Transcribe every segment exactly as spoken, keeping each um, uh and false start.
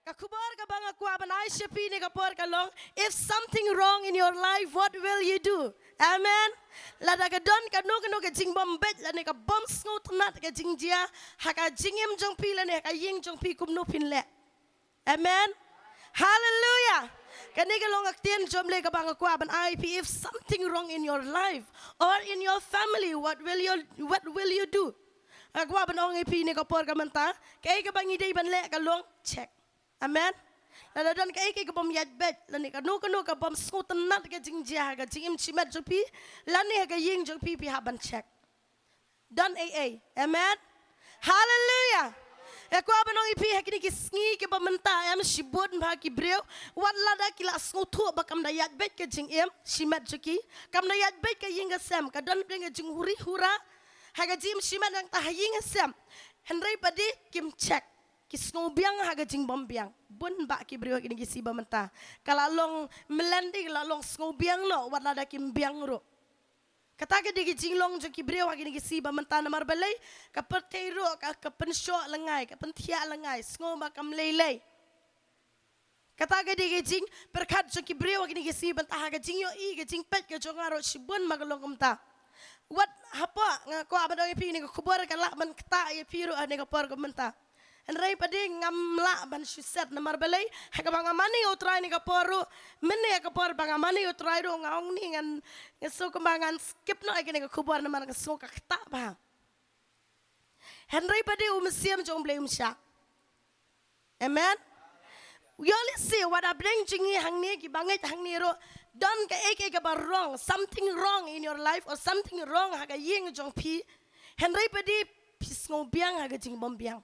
Ka khubor kaba nga kwah ban ai sha phi ne ka por ka long, if something wrong in your life, what will you do? Amen. Lada ka don kano kano ka jingbym beit lane ka bym sngewtynnat ka jingjia ha ka jingim jong phi lane ha ka ïing jong phi, kumno phin leh? Amen. Hallelujah. Kane ka long ka ktien jong U Blei kaba nga kwah ban ai phi, if something wrong in your life or in your family, what will you, what will you do? Nga kwah ban ong ïa phi ne ka por ka mynta, kaei kaba ngi dei ban leh ka long check. Amen. Lada don kaei kaei ka bym ïaid beit lane kano kano ka bym sngewtynnat ka jingjia ha ka jingim shimet jong phi lane ha ka ïing jong phi, phi hap ban check. Don ei ei. Amen. Hallelujah. Nga kwah ban ong ïa phi ha kine ki sngi kiba mynta, em, shibun bha ki briew, wat lada ki la sngewthuh ba kam da ïaid beit ka jingim shimet jong ki, kam da ïaid beit ka ïing ka sem, ka don pdeng ka jinghuri hura ha ka jingim shimet, nangta ha ïing ha sem, hynrei pat de kim check. Ki sngewbiang ha ka jingbym biang. Bun bah ki briew ha kine ki sngi ba mynta, ka la long mlien de, ka la long sngewbiang noh wat lada kim biang ruh. Kata ka dei ka jinglong jong ki briew ha kine ki sngi ba mynta, namar balei? Ka pyrthei ruh ka, ka pynshoh lyngngai, ka pynthiah lyngngai, sngew ba kam lei lei. Kata ka dei ka jingpyrkhat jong ki briew ha kine ki sngi ba mynta, ha ka jingïohi, ka jingpeit ka jong nga ruh shibun ma ka long kumta. Wat hapoh, nga kwah ban ong ïa phi ne ka khubor ka lah ban ktah ïa phi ruh ha ne ka por ka mynta. Hynrei pat de ngam lah ban shu set, namar balei? Ha kaba nga mane ïa U Trai ne ka por ruh, mynne ha ka por ba nga mane ïa U Trai ruh, nga ong ne ngan, nga sngew kumba ngan skip noh ïa kane ka khubor namar nga sngew ka ktah bha. Hynrei pat de u mynsiem jong U Blei um shah. Amen. Ïoh lehse wat hapdeng jong ngi hangne, kiba ngeit hangne ruh, don kaei kaei kaba wrong, something wrong in your life or something wrong ha ka ïing jong phi. Hynrei pat de phi sngewbiang ha ka jingbym biang.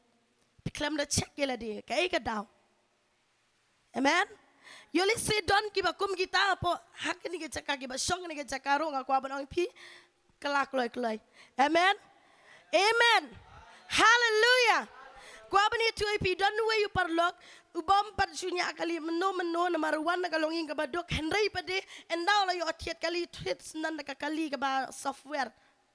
Phi khlem da check ïa lade, kaei ka daw? Amen. Ïoh lehse don kiba kum kita hapoh ha kane ka jaka, kiba shong ha kane ka jaka ruh, nga kwah ban ong ïa phi, kylla kloi kloi. Amen. Amen. Hallelujah. Kwah ban ïathuh ïa phi, don uwei u paralok u bym pat shu ñiah kali mynno mynno namar u wan na ka longïing kaba duk, hynrei pat de ynda u la ïoh thied kali, thied syndon da ka kali kaba software.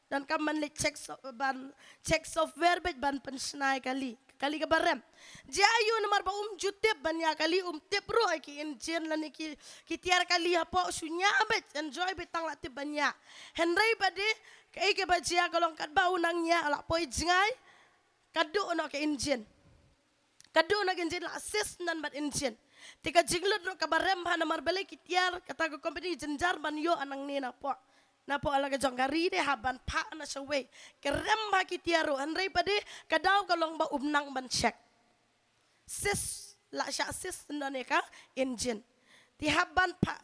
Donkam ban leit check so-, ban check software beit ban pynshna ïa kali, kali kaba rem. Jia aiu? Namar ba um ju tip ban ñiah kali, um tip ruh ïa ki engine lane ki, ki tiar kali hapoh, shu ñiah beit, enjoy beit tang la tip ban ñiah. Hynrei pat de kaei kaba jia ka long katba u nang ñiah la poi jngai, ka duh noh ka engine. Ka duh noh ka engine, la sis syndon bad engine. Te ka jinglut ruh kaba rem bha namar balei? Ki tiar kata ka company jynjar ban ïoh nangne napoh, napoh la ka jong ka ri de, hap ban phah na shawei. Ka rem bha ki tiar ruh, hynrei pat de ka daw ka long ba um nang ban check. Sis, la shah sis syndon ïa ka engine. Te hap ban phah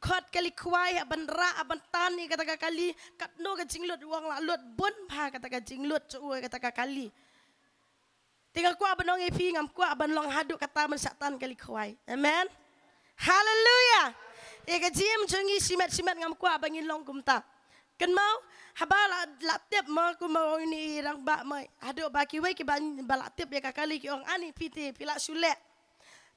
khot kali khwai, hap ban rah, hap ban tan ïa kata ka kali, katno ka jinglut u ong la lut bun bha kata ka jinglut jong u ïa kata ka kali. Te nga kwah ban ong ïa phi, ngam kwah ban long haduh kata ban shah tan kali khwai. Amen. Hallelujah. Ïa ka jingim jong ngi shimet shimet ngam kwah ba ngin long kumta. Kynmaw, haba la, la tip ma, kumba ong ine i rangbah ma, haduh ba kiwei kiba, ba la tip ïa ka kali ki ong, ani phi te phi la shu leh.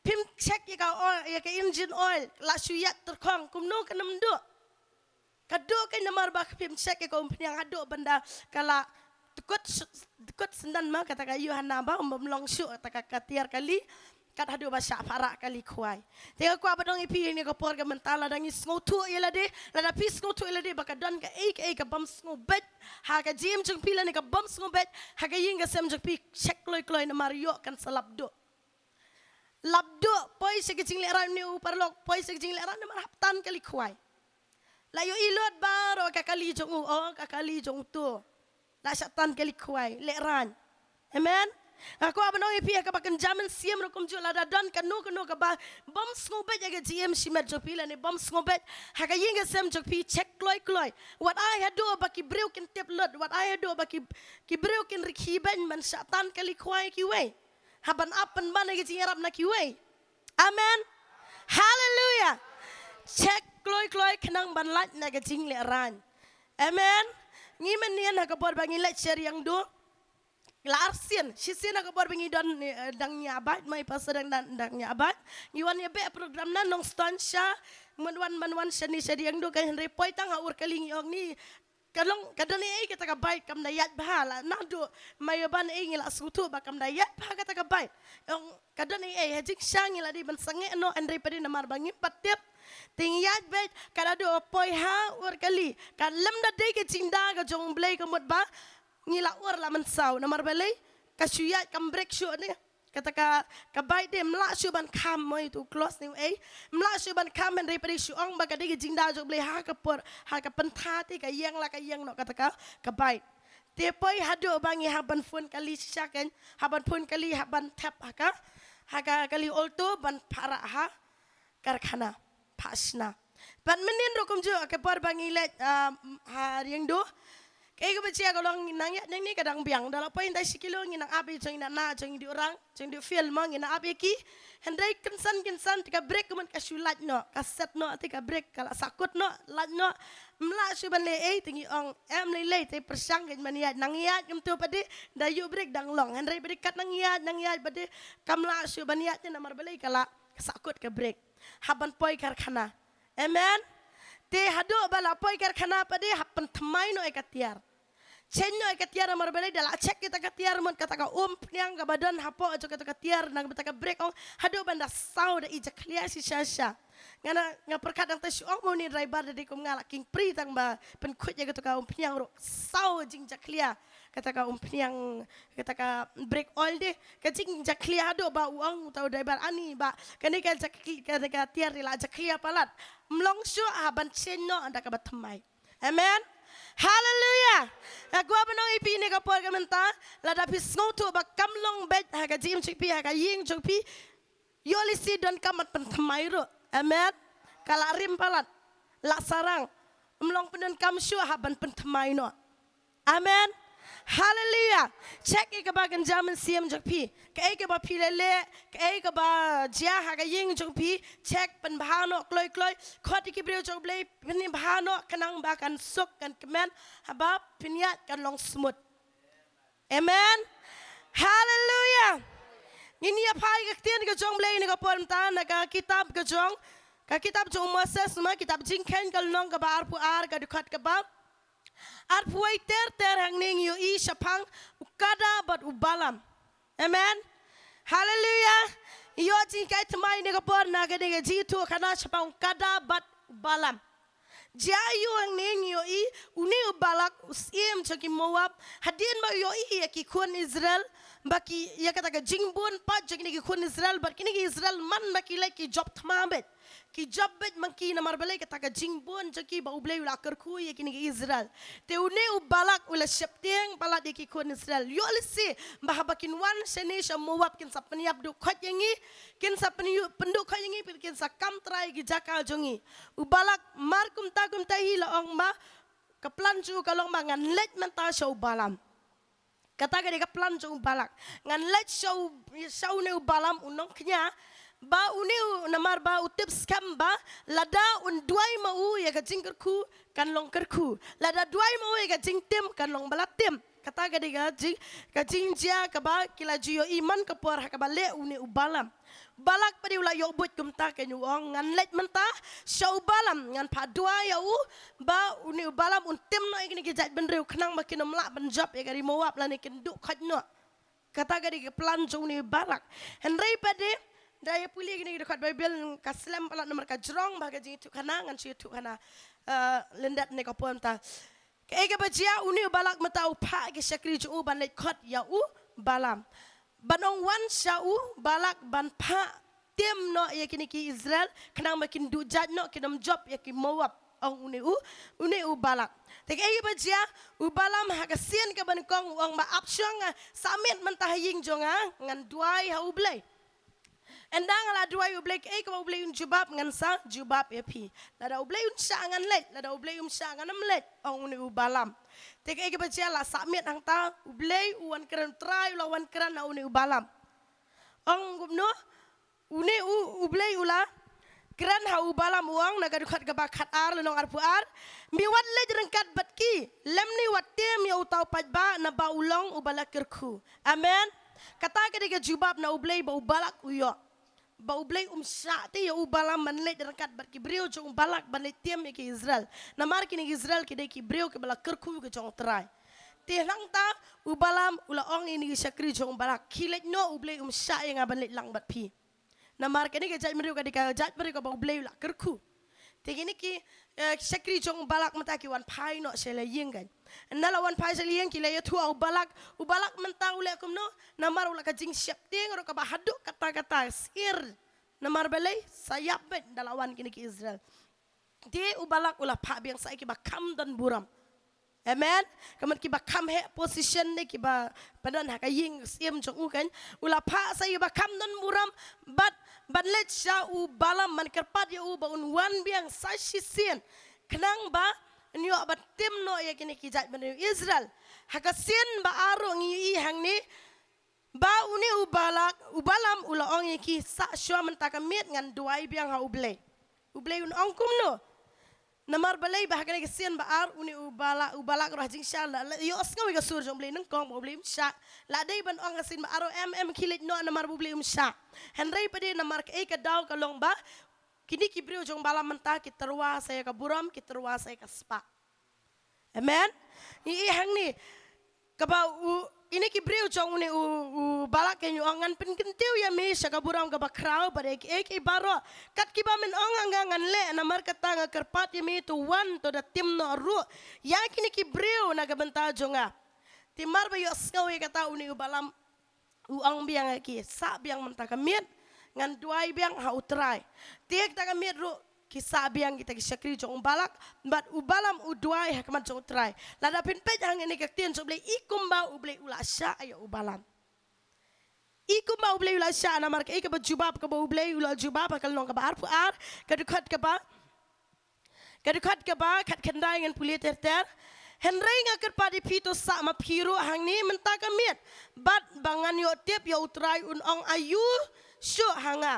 Phim check ïa ka oil, ïa ka engine oil, la shu ïaid tyrkhong, kumno kan ym duh? Ka duh kein namar ba phim check ïa ka umphniang, haduh ban da ka la tkut sh-, tkut syndon ma kata ka ïuh, hana ba um bym long shuh kata ka, ka tiar kali, kat haduh ba shah phah rah kali khwai. Te nga kwah ban ong ïa phi ne ka por ka mynta, lada ngi sngewthuh ïa lade, lada phi sngewthuh ïa lade ba ka don kaei kaei ka bym sngewbeit ha ka jingim jong phi lane ka bym sngewbeit ha ka ïing ka sem jong phi, check kloi kloi namar ïoh kan sa lap duh. Lap duh, poi sha ka jinglehrain, une u paralok poi sha ka jinglehrain namar hap tan kali khwai. La ïohi lut baroh ka kali jong u, oh, ka kali jong uto. La shah tan kali khwai, lehrain. Amen. Nga kwah ban ong ïa phi ha kaba kynja mynsiem ruh kumjuh, lada don kano kano kaba bym sngewbeit ha ka jingim shimet jong phi lane bym sngewbeit ha ka ïing ka sem jong phi, check kloi kloi. Wat ai haduh ba ki briew kin tip lut, wat ai haduh ba ki, ki briew kin rkhie beiñ ban shah tan kali khwai kiwei. Hap ban ap pynban ïa ka jingïarap na kiwei. Amen. Hallelujah. Check kloi kloi khnang ban lait na ka jinglehrain. Amen. Ngi mynnin ha ka por ba ngi leit sha Riangdo, la arsien, shisien ha ka por ba ngi don, eh, dang ñiah bad, ma i pastor dang, dang, dang ñiah bad. Ngi wan ïa beh program na Nongstoiñ sha, mut wan, ban wan shane sha Riangdo, ka hynrei poi tang ha ur kali ngi ong ni Ka long, ka don ei ei kata ka bait kam da ïaid bha la, naduh Maïaban ei ngi la sngewthuh ba kam da ïaid bha kata ka bait. Ong ka don ei ei, ha jingshisha ngi la dei ban sangeh noh, hynrei pat namar ba ngim pat tip. Te ngi ïaid beit, ka naduh poi ha ur kali. Ka lem da dei ka jingda ka jong U Blei ka mut ba ngi la ur la mynsaw. Namar balei? Ka shu ïaid kam brake shuh ne. Kata ka, ka bait de ym lah shuh ban kham, mo, ïa uto u clutch ne u ei. Ym lah shuh ban kham, hynrei pat de shu ong ba ka dei ka jingda jong U Blei, ha ka por, ha ka pyntha te ka ïeng la ka ïeng noh kata ka, ka bait. Te poi haduh ba ngi hap ban phone kali shisha kein, hap ban phone kali, hap ban thep ha ka, ha ka kali Alto ban phah rah ha karkhana, phah shna. Pat mynnin ruh kumjuh, ka por ba ngi leit, ah, ha Riangdo. Kaei kaba jia ka long ngi nang ïaid nangne ka dang biang. Da la poi hynda shi kilo ngi nang ap ïa jong ngi na, na jong ngi dei u rang, jong ngi dei u field, mo, ngi nang ap ïa ki. Hynrei kynsan kynsan te ka brake ka mut ka shu lait noh, ka set noh, te ka brake ka la sahkut noh, lait noh. Ym lah shuh ban leh ei, te ngi ong em lei lei, te pyrshang kein ban ïaid, nang ïaid kumto pat de, da ïoh brake dang long. Hynrei pat de kat nang ïaid, nang ïaid pat de kam lah shuh ban ïaid, te namar balei? Ka la sahkut ka brake. Hap ban poi karkhana. Amen. Te haduh ba la poi karkhana pat de hap pynthymmai noh ïa ka tiar. Change noh ïa ka tiar, namar balei? Da la check ïa kata ka tiar, mut kata ka umphniang kaba don hapoh jong kata ka tiar, na kata ka brake, ong, haduh ban da saw da i jakhlia shisha shisha. Nga na, nga pyrkhat nangta shu ong, mo, une u driver da dei kum nga la kynpri tang ba pynkhuid ïa kata ka umphniang ruh, saw jingjakhlia kata ka umphniang, kata ka brake oil de, ka jingjakhlia haduh ba u ong uta u driver, ani ba kane ka jakhli-, kane ka tiar de la jakhlia palat. Ym long shuh, hap ban change noh da kaba thymmai. Amen. Hallelujah. Nga kwah ban ong ïa phi ne ka por ka mynta, lada phi sngewthuh ba kam long beit ha ka jingim jong phi, ha ka ïing jong phi, ïoh lehse donkam ban pynthymmai ruh. Amen. Ka la rim palat, la sarang. Ym long pyndonkam shuh, hap ban pynthymmai noh. Amen. Hallelujah. Check ïa kaba kynja mynsiem jong phi. Kaei kaba phi leh leh, kaei kaba jia ha ka ïing jong phi, check, pynbha noh kloi kloi. Khot ïa ki briew jong U Blei, pynbha noh, khnang ba kan suk, kan kmen, haba phin ïaid kan long smooth. Amen. Hallelujah. Ngin ïa phai ïa ka ktien ka jong U Blei ne ka por mynta na ka kitab ka jong, ka kitab jong Moses, mo, kitab Jingkheiñ ka lynnong kaba arphew ar, ka dkhot kaba arphew wei ter ter. Hangne ngi ïohi shaphang u Kada bad u Balam. Amen. Hallelujah. Ïoh jinghikai thymmai ne ka por na kane ka jingïathuhkhana shaphang u Kada bad u Balam. Jia ïoh hangne ngi ïohi une u Balak, u syiem jong ki Moab, hadien ba u ïohi ïa ki khun Israel ba ki, ïa kata ka jingbun pat jong kine ki khun Israel, bad kine ki Israel man ba ki leit ki jop thma beit. Ki jop beit ma ki, namar balei? Kata ka jingbun jong ki ba U Blei u la kyrkhu ïa kine ki Israel. Te une u Balak u la sheptieng palat ïa ki khun Israel. Ïoh lehse ba haba kin wan shane sha Moab kin sa pynïap duh khoit ïa ngi, kin sa pynïu-, pynduh khoit ïa ngi, kin sa kam trai ïa ki jaka jong ngi. U Balak mar kumta kumta hi la ong ba ka plan jong u ka long ba ngan leit mynta sha u Balam. Kata ka dei ka plan jong u Balak. Ngan leit sha u, sha une u Balam u nongkñia. Ba une u, namar ba u tip skhem ba lada un duwai ma u ïa ka jingkyrkhu kan long kyrkhu. Lada duwai ma u ïa ka jingtim kan long ba la tim. Kata ka dei ka jing, ka jingjia kaba ki la ju ïohi man ka por ha kaba leh une u Balam. Balak pat de u la ïoh buit kumta, kein u ong, ngan leit mynta sha u Balam, ngan phah duwai ïa u ba une u Balam un tim noh ïa kine ki jaitbynriew khnang ba kin ym lah ban jop ïa ka ri Moab lane kin duh khoit noh. Kata ka dei ka plan jong une u Balak. Hynrei pat de, da ïa pule ïa kine ki dkhot Baibl ka slem palat namar ka jrong bha ka jingïathuhkhana, ngan shu ïathuhkhana, eh, lyndet ne ka por mynta. Kaei kaba jia, une u Balak mynta u phah ki shakri jong u ban leit khot ïa u Balam. Ban ong wan sha u Balak ban phah tim noh ïa kine ki Israel khnang ba kin duh jait noh, kin ym jop ïa ki Moab, ong une u, une u Balak. Te kaei kaba jia, u Balam ha ka sien kaba nyngkong u ong ba ap shong, ah, sa miet mynta ha ïing jong nga, ngan duwai ha U Blei. Ynda nga la duwai U Blei, kaei kaba U Blei un jubab ngan sa jubab ïa phi. Lada U Blei un shah ngan leit, lada U Blei um shah ngan ym leit, ong une u Balam. Te kaei kaba jia, la sah miet hangta, U Blei u wan kren, Trai u la wan kren ha une u Balam. Ong kumno, une u, U Blei u la kren ha u Balam u ong na ka dkhot kaba khatar lynnong arphew ar, me wat leit ryngkat bad ki, lymne wat tim ïa uta u paidbah naba u long uba la kyrkhu. Amen. Kata ka dei ka jubab na U Blei ba u Balak u ïoh. ba U Blei um shah te ïa u Balaam ban leit ryngkat bad ki briew jong u Balak ban leit tiam ïa ki Israel. Namar kine ki Israel ki dei ki briew kiba la kyrkhu ki jong U Trai. Te nangta u Balaam u la ong ïa kine ki shakri jong u Balak, khie leit noh, U Blei um shah ïa nga ban leit lang bad phi. Namar kane ka jaitbynriew ka dei ka jaitbynriew kaba U Blei u la kyrkhu. Te kine ki, eh, shakri jong u Balak mynta ki wan phai noh sha la ïing kan. Ynda la wan phai sha la ïing ki la ïathuh ïa u Balak, u Balak mynta u leh kumno, namar u la ka jingsheptieng ruh kaba haduh katta katta, sir. Namar balei, sa ïap beit da la wan kine ki Israel. Te u Balak u la phah biang sa ïa kiba kham don burom. Amen. Ka mut kiba kham heh position ne kiba pyndonkam ha ka ïing syiem jong u kan. U la phah sa ïa kiba kham don burom bad ban leit sha u Balaam ban kyrpad ïa u ba un wan biang sa shisien. Khnang ba un ïoh ban tim noh ïa kine ki jaitbynriew Israel. Ha ka sien ba ar ruh ngi ïohi hangne ba une u Balak, u Balaam u la ong ïa ki, sah shuwa mynta ka miet ngan duwai biang ha U Blei. U Blei un ong kumno? Namar balei ba ha kane ka sien ba ar une u Balak, u Balak ruh ha jingshisha la, la ïohsngew ïa ka sur jong U Blei nyngkong ba U Blei um shah. La dei ban ong ha sien ba ar ruh em em khie leit noh namar ba U Blei um shah. Hynrei pat de namar kaei ka daw ka long ba kine ki briew jong u Balaam mynta ki tyrwa sa ïa ka burom, ki tyrwa sa ïa ka spah. Amen. Ïa, ïa hangne kaba u, ine ki briew jong une u, u Balak ki ong, ngan pynkyntiew ïa me sha ka burom kaba khraw bad ïa kiei kiei baroh. Kat kiba men ong ha nga ngan leh, namar kata nga kyrpad ïa me, to wan, to da tim noh ruh ïa kine ki briew na ka bynta jong nga. Te mar ba ïohsngew ïa kata une u Balaam u ong biang ïa ki, sah biang mynta ka miet ngan duwai biang ha U Trai. Te kata ka miet ruh ki sah biang kita ki shakri jong u Balak bad u Balaam u duwai ha khmat jong U Trai. Lada phin peit hangne ka ktien jong U Blei, i kumba U Blei u la shah ïa u Balaam. I kumba U Blei u la shah, namar kaei kaba jubab kaba U Blei u la jubab ha ka lynnong kaba arphew ar, ka dkhot kaba Ka dkhot kaba khatkhyndai ngan pule ter ter. Hynrei nga kyrpad ïa phi, to sah ma phi ruh hangne mynta ka miet bad ba ngan ïoh tip ïa U Trai un ong aïu shuh ha nga.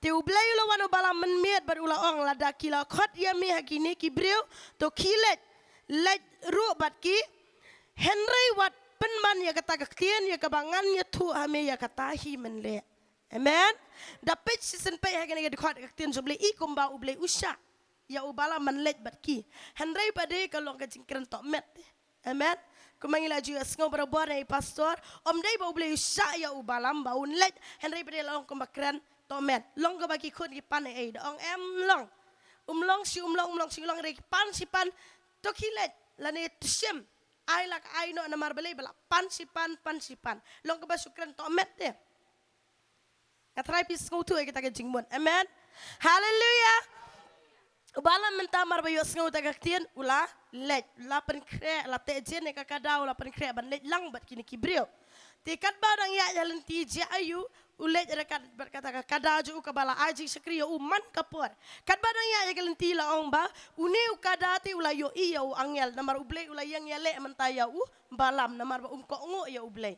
Te U Blei u la wan ha u Balaam mynmiet bad u la ong, lada ki la khot ïa me ha kine ki briew, to khie leit, leit ruh bad ki. Hynrei wat pynban ïa kata ka ktien ïa kaba ngan ïathuh ha me ïa kata hi men leh. Amen. Da peit shisien peit ha kane ka dkhot ka ktien jong U Blei, i kumba U Blei u shah ïa u Balaam ban leit bad ki. Hynrei pat de ka long ka jingkren tohmet. Amen. Kumba ngi la ju ïohsngew barabor na i pastor, ym dei ba U Blei u shah ïa u Balaam ba un leit, hynrei pat de la long kumba kren tohmet. Long kaba ki khun ki pan ei ei, da ong em long. Um long shi um long, um long shi um long, hynrei ki pan shi pan, to khie leit, lane to shim. Ai la ka ai noh namar balei ba la pan shi pan, pan shi pan. Long kaba shu kren tohmet de. Nga tharai phi sngewthuh ïa kita ki jingmut. Amen. Haleluia. U Balaam mynta mar ba ïohsngew ïa kita ki ktien, u la leit, u la pynkhreh, la teh jin ïa ka kada, u la pynkhreh ban leit lang bad kine ki briew. Te katba dang ïaid ha lynti, jia aïu, u leit ryngkat bad kata ka kada jong u kaba la ai jingshakri ïa u man ka por. Katba dang ïaid ha ka lynti la ong ba une u kada te u la ïohi ïa u angel, namar U Blei u la ïeng ïaleh mynta ïa u Balaam, namar ba um kohnguh ïa U Blei.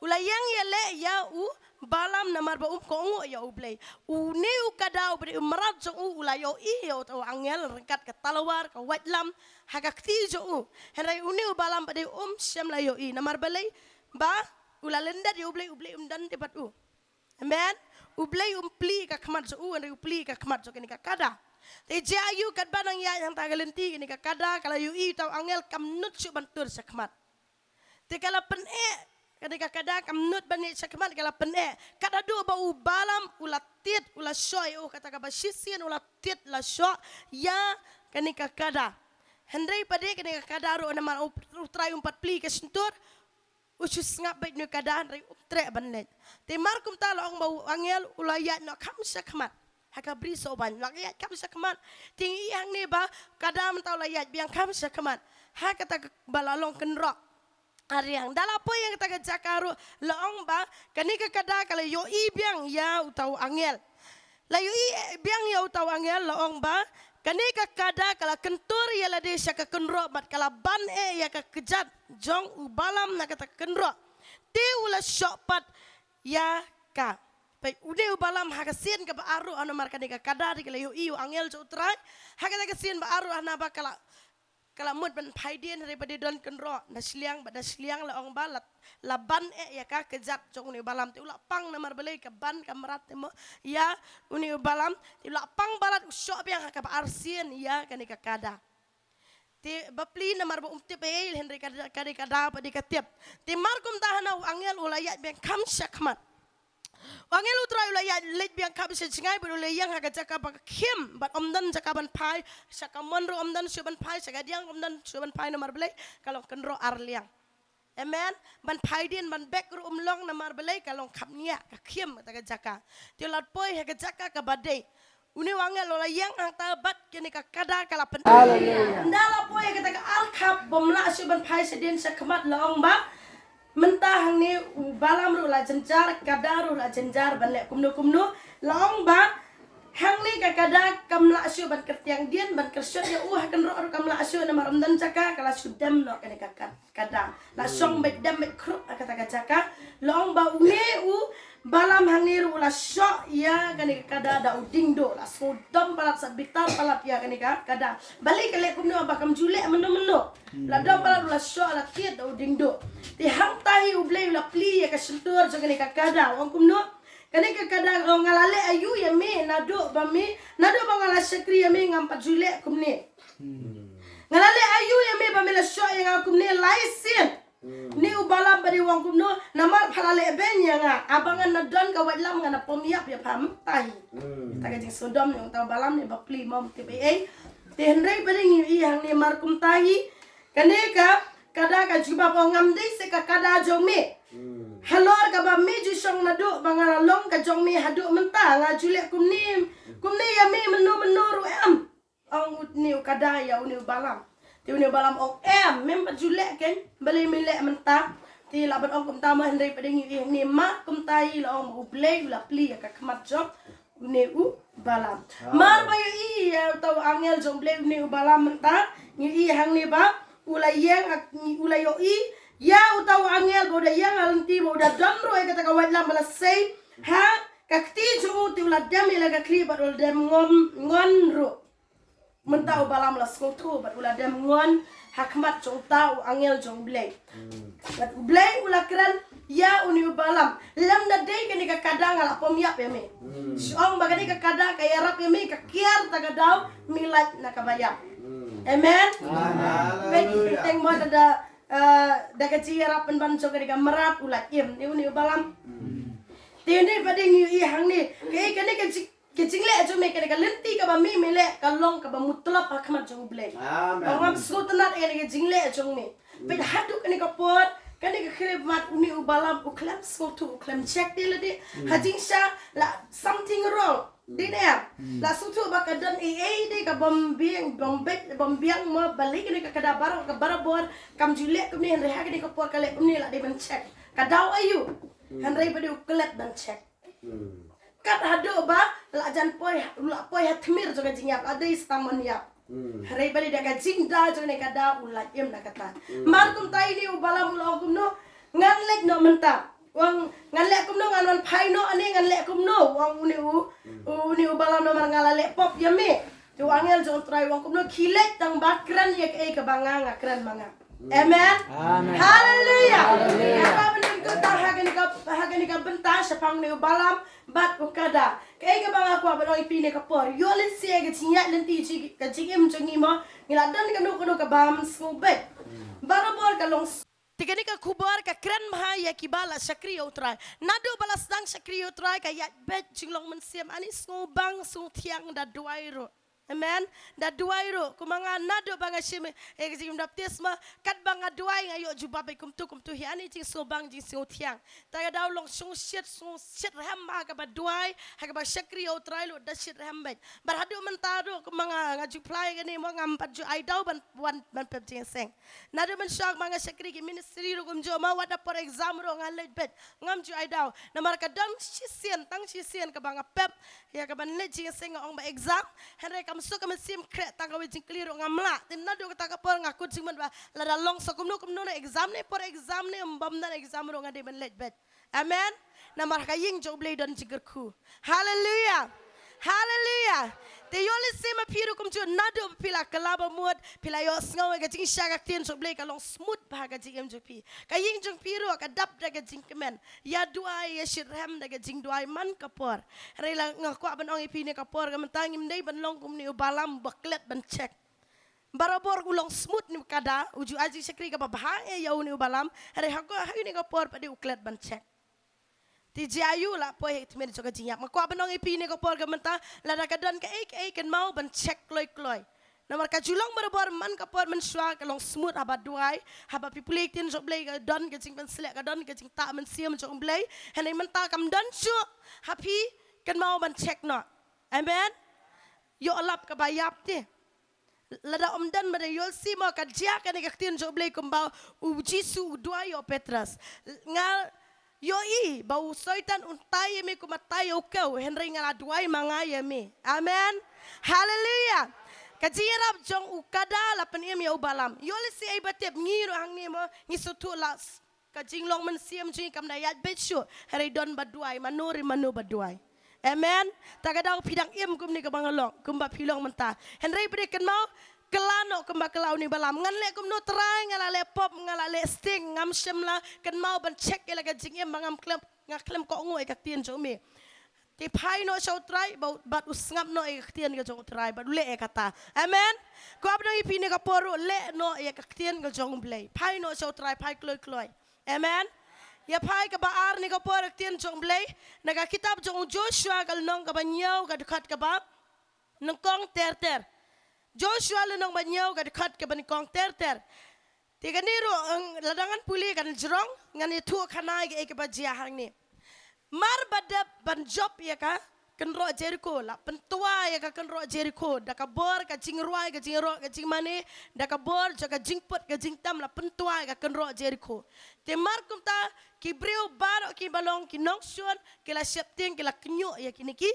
U la ïeng ïaleh ïa u Balaam namar ba um kohnguh ïa U Blei. Une u kada uba dei u mrad jong u u la ïohi ïa uta u angel ryngkat ka talwar, ka waitlam ha ka kti jong u. Hynrei une u Balaam pat de um shym la ïohi, namar balei? Ba u la lyndet ïa U Blei, U Blei um don te bad u. Amen. U Blei um plie ka khmat jong u, hynrei u plie ka khmat jong kane ka kada. Te jia aïu, katba dang ïaid hangta ka lynti, kane ka kada ka la ïohi uta u angel kam nud shuh ban tur sha khmat. Te ka la pyneh, kane ka kada kam nud ban ïaid sha khmat, ka la pyneh. Kat haduh ba u Balaam u la tied, u la shoh ïa u, kata kaba shisien u la tied la shoh ïa kane ka kada. Hynrei pat de kane ka kada ruh namar U, U Trai um pat plie ka shyntur, u shu sngap beit une u kada hynrei um treh ban leit. Te mar kumta la ong ba u angel u la ïaid noh kham sha khmat. Ha ka bri Sohbaiñ, la ïaid kham sha khmat. Te ngi i hangne ba kada mynta u la ïaid biang kham sha khmat. Ha kata kaba la long kynroh ariang. Da la poi ïa kata ka jaka ruh la ong ba kane ka kada ka la ïohi biang ïa uta u angel. La ïohi, eh, biang ïa uta u angel, la ong ba kane ka kada ka la kyntur ïa lade sha ka kynroh bad ka la ban eh ïa ka kjat jong u Balaam na kata ka kynroh. Te u la shoh pat ïa ka. Peit, une u Balaam ha ka sien kaba ar ruh, namar kane ka kada te ka la ïohi ïa u angel jong U Trai. Ha kata ka sien ba ar ruh, hana ba ka la, ka la mut ban phai dien, hynrei pat de don kynroh na shiliang, bad na shiliang la ong ba la, La ban eh ïa ka kjat jong une u Balam, te u la pang namar balei ka ban ka mrad te mo ïa une u Balam, te u la pang palat u shoh biang ha kaba arsien ïa kane ka kada. Te bapli namar ba um tip ei, hynrei ka, ka dei ka da ba dei ka tip. Te mar kumta hana u angel u la ïaid biang kham shakhmat. U angel u Trai u la ïaid leit biang kham sha jngai bad u la ïeng ha ka jaka ba khim bad ym don jaka ban phai, sha kamon ruh ym don shuh ban phai, sha kadiang ym don shuh ban phai namar balei, ka long kynroh ar liang. Amen. Ban phai dien ban bek ruh um long namar balei ka long khapngiah ka khim kata ka jaka. Te u la poi ha ka jaka kaba dei. Une u angel u la ïeng hangta bad kane ka kada ka la pyn. Hallelujah. Nda la poi ha kata ka arkhap bym lah shuh ban phai shadien shakhmat la ong ba. Mynta hangne u Balam ruh la jynjar, kada ruh la jynjar ban leh kumno kumno. La ong ba hangne ka kada kam lah shuh ban kyrtiang dien, ban kyrshot ïa u ha kynroh ruh kam lah shuh namar ym don jaka, ka la shu dem noh kane ka kad. Kada. La shong beit dem beit khrup ha kata ka jaka. La ong ba une u Balam hangne ruh u la shoh ïa kane ka kada da u diengduh. La sngewdom palat sa bitar palat ïa kane ka kada. Balei ka leh kumno ba kam ju leh mynno mynno. La dom palat u la shoh la tied da u diengduh. Te hangta hi U Blei u la plie ïa ka shyntur jong kane ka kada. Ong kumno. Kane ka kada ong nga la leh aïu ïa me naduh ba me, naduh ba nga la shakri ïa me ngam pat ju leh kumne. Nga la leh aïu ïa me ba me la shoh ïa nga kumne lai sien. Une u Balam ba dei u ong kumno, namar pha la leh beiñ ïa nga, haba ngan da don ka waitlam ngan da pom ïap ïa pha mynta hi. Kata ka jingsngewdom jong uta u Balam ne bapli mo, ym tip ei ei. Te hynrei ba dei ngi ïohi hangne mar kumta hi. Kane ka kada ka jubab ong ngam dei seh ka kada jong me. Halor kaba me ju shong naduh ba nga la long ka jong me haduh mynta nga ju leh kumne, kumne ïa me mynno mynno ruh em. Ong une u kada ïa une u Balam. Te une u Balam ong em, mem pat ju leh keiñ, balei me leh mynta. Te lah ban ong kumta mo hynrei pat dei ngi ïohi hangne mar kumta hi la ong ba U Blei u la plie ïa ka khmat jong une u Balam. Mar ba ïohi ïa uta u angel jong U Blei une u Balam mynta, ngi ïohi hangne ba u la ïeng, u la ïohi ïa uta u angel ba u da ïeng ha lynti ba u da don ruh ïa kata ka waitlam ba la sei ha ka kti jong u te u la dem ïa la ka khlieh bad u la dem ngon, ngon ruh. Mynta u Balam la sngewthuh bad u la dem ngon ha khmat jong uta u angel jong U Blei. Bad U Blei u la kren ïa une u Balam. Lem da dei kane ka kada nga la pom ïap ïa me. Shu ong ba kane ka kada ka ïarap ïa me ka kiar ta ka daw me lait na kaba ïap. Amen. Amen. Bad teng mo da, da, eh, da ka jingïarap pynban jong kane ka mrad u la im. Une u Balam. Te une ba dei ngi ïohi hangne. Kane ka jing Ka jingleh jong me kane ka lynti kaba me me leh ka long kaba mutlop ha khmat jong U Blei. Amen. Ba ngam sngewtynnat ïa kane ka jingleh jong me. Peit haduh kane ka por, kane ka khlieh mat une u Balam u khlem sngewthuh u khlem check te lade. Ha jingshisha la something wrong. Dei ne em? La sngewthuh ba ka don ei ei dei ka bym biang, bym beit, bym biang mo balei kane ka kada baroh ka barabor kam ju leh kumne hynrei ha kane ka por ka leh kumne la dei ban check. Ka daw aïu? Hynrei ba dei u klet ban check. Kat haduh ba la jan poi, la poi ha tmier jong ka jingïap, la dei stang mon ïap. Hynrei ba dei da ka jingda jong ne ka da u la im na kata. Mar kumta ine u Balam u la ong kumno, ngan leit noh mynta. U ong ngan leh kumno, ngan wan phai noh ane ngan leh kumno. U ong une u, une u Balam namar nga la leh pop ïa me. Te u angel jong U Trai u ong kumno, khie leit tang ba kren ïa kaei kaba nga nga kren ma nga. Amen. Amen. Hallelujah. Hallelujah. Kaba mynta ha kane ka, ha kane ka bynta shaphang une u Balam bad u kada. Kaei kaba nga kwah ban ong ïa phi ne ka por, ïoh lehse ka jingïaid lynti jong ka jingim jong ngi mo, ngi la don kano kano kaba ym sngewbha. Barabor ka long. Te kane ka khubor ka kren bha ïa kiba la shakri ïa U Trai. Naduh ba la sdang shakri ïa U Trai ka ïaid beit jinglong mynsiem, ani sngewbang sngewthiang da duwai ruh. Amen. Da duwai ruh, kumba nga naduh ba nga shim ïa ka jingim baptisma, katba nga duwai nga ïoh jubab beit kumtu kumtu hi, ani jingsngewbang jingsngewthiang. Ta ka daw long sngewshit, sngewshit rhem ha kaba duwai, ha kaba shakri ïa U Trai ruh da shit rhem beit. Bad haduh mynta ruh kumba nga, nga ju phla ïa kane mo ngam pat ju ai daw ban, ban, ban pep jingïaseng. Naduh mynshuwa ba nga shakri ki ministry ruh kumjuh mo, wat da por exam ruh nga leit beit. Ngam ju ai daw. Namar ka don shisien, tang shisien kaba nga pep ïa kaban leit jingïaseng nga ong ba exam. Hynrei kam suk ka mynsiem khreh tang kawei jingkylli ruh ngam lah. Te naduh kata ka por nga kut jingmut ba lada long sa kumno kumno na exam ne por exam ne ym bym don exam ruh nga dei ban leit beit. Amen. Namar ha ka ïing jong U Blei don jingkyrkhu. Hallelujah. Hallelujah. Te ïoh lehse ma phi ruh kumjuh, naduh ba phi la kylla ba mut, phi la ïohsngew ïa ka jingshai ka ktien jong U Blei, ka long smooth bha ka jingim jong phi. Ka ïing jong phi ruh ka dap da ka jingkmen. Ïa duwai, ïa shitrhem da ka jingduwai man ka por. Hynrei la nga kwah ban ong ïa phi ne ka por ka mynta, ngim dei ban long kum une u Balam ba klet ban check. Barabor u long smooth ne u kada, u ju ai jingshakri kaba bha ïa une u Balam. Hynrei ha ka, ha une ka por pat de u klet ban check. Te jia ïa u la poi ha ka tmier jong ka jingïap. Nga kwah ban ong ïa phi ne ka por ka mynta, lada ka don kaei kaei, kynmaw ban check kloi kloi. Namar ka ju long barabor man ka por mynshuwa, ka long smooth haba duwai, haba phi pule ktien jong U Blei, ka don ka jingpynshlur, ka don ka jingtah mynsiem jong U Blei. Hynrei mynta kam don shuh, ha phi kynmaw ban check noh. Amen. Ïoh lap kaba ïap te. Lada ym don, ma dang ïoh lehse mo ka jia kane ka ktien jong U Blei kumba u Jisu u duwai ïa u Petros. Nga ïohi ba u Soitan un tai ïa me kumba tai ïa u kew, hynrei nga la duwai ma nga ïa me. Amen. Haleluia. Ka jingïarap jong u kada la pynim ïa u Balam. Ïoh lehse ai ba tip ngi ruh hangne mo, ngi sngewthuh la s-, ka jinglong mynsiem jong ngi kam da ïaid beit shuh, hynrei don ba duwai, mano re mano ba duwai. Amen. Ta ka daw phi dang im kumne kaba nga long, kumba phi long mynta. Hynrei phi dei kynmaw, kylla noh kumba kylla une u Balam. Ngan leh kumno Trai, nga la leh pop, nga la leh sting, ngam shym la kynmaw ban check ïa la ka jingim ba ngam khlem, nga khlem kohnguh ïa ka ktien jong me. Te phai noh sha u Trai, ba u, bad u sngap noh ïa ka ktien ka jong u Trai, bad u leh ïa kata. Amen. Kwah ban ong ïa phi ne ka por ruh, leh noh ïa ka ktien ka jong U Blei. Phai noh sha u Trai, phai kloi kloi. Amen. Ïa phai kaba ar ne ka por ka ktien jong U Blei. Na ka kitab jong u Joshua ka lynnong kaba hynñiew ka dkhot kaba nyngkong ter ter. Joshua lynnong ba hynñiew ka dkhot kaba nyngkong ter ter. Te kane ruh, eng, lada ngan pule kan jrong, ngan ïathuh khana ïa kaei kaba jia hangne. Mar ba dep ban jop ïa ka kynroh Jeriko, la pyntwa ïa ka kynroh Jeriko da ka bor ka jingrwai, ka jingrok, ka jingmane, da ka bor jong ka jingput ka jingtam, la pyntwa ïa ka kynroh Jeriko. Te mar kumta ki briew baroh kiba long ki nongshun ki la sheptieng, ki la khñiuh ïa kine ki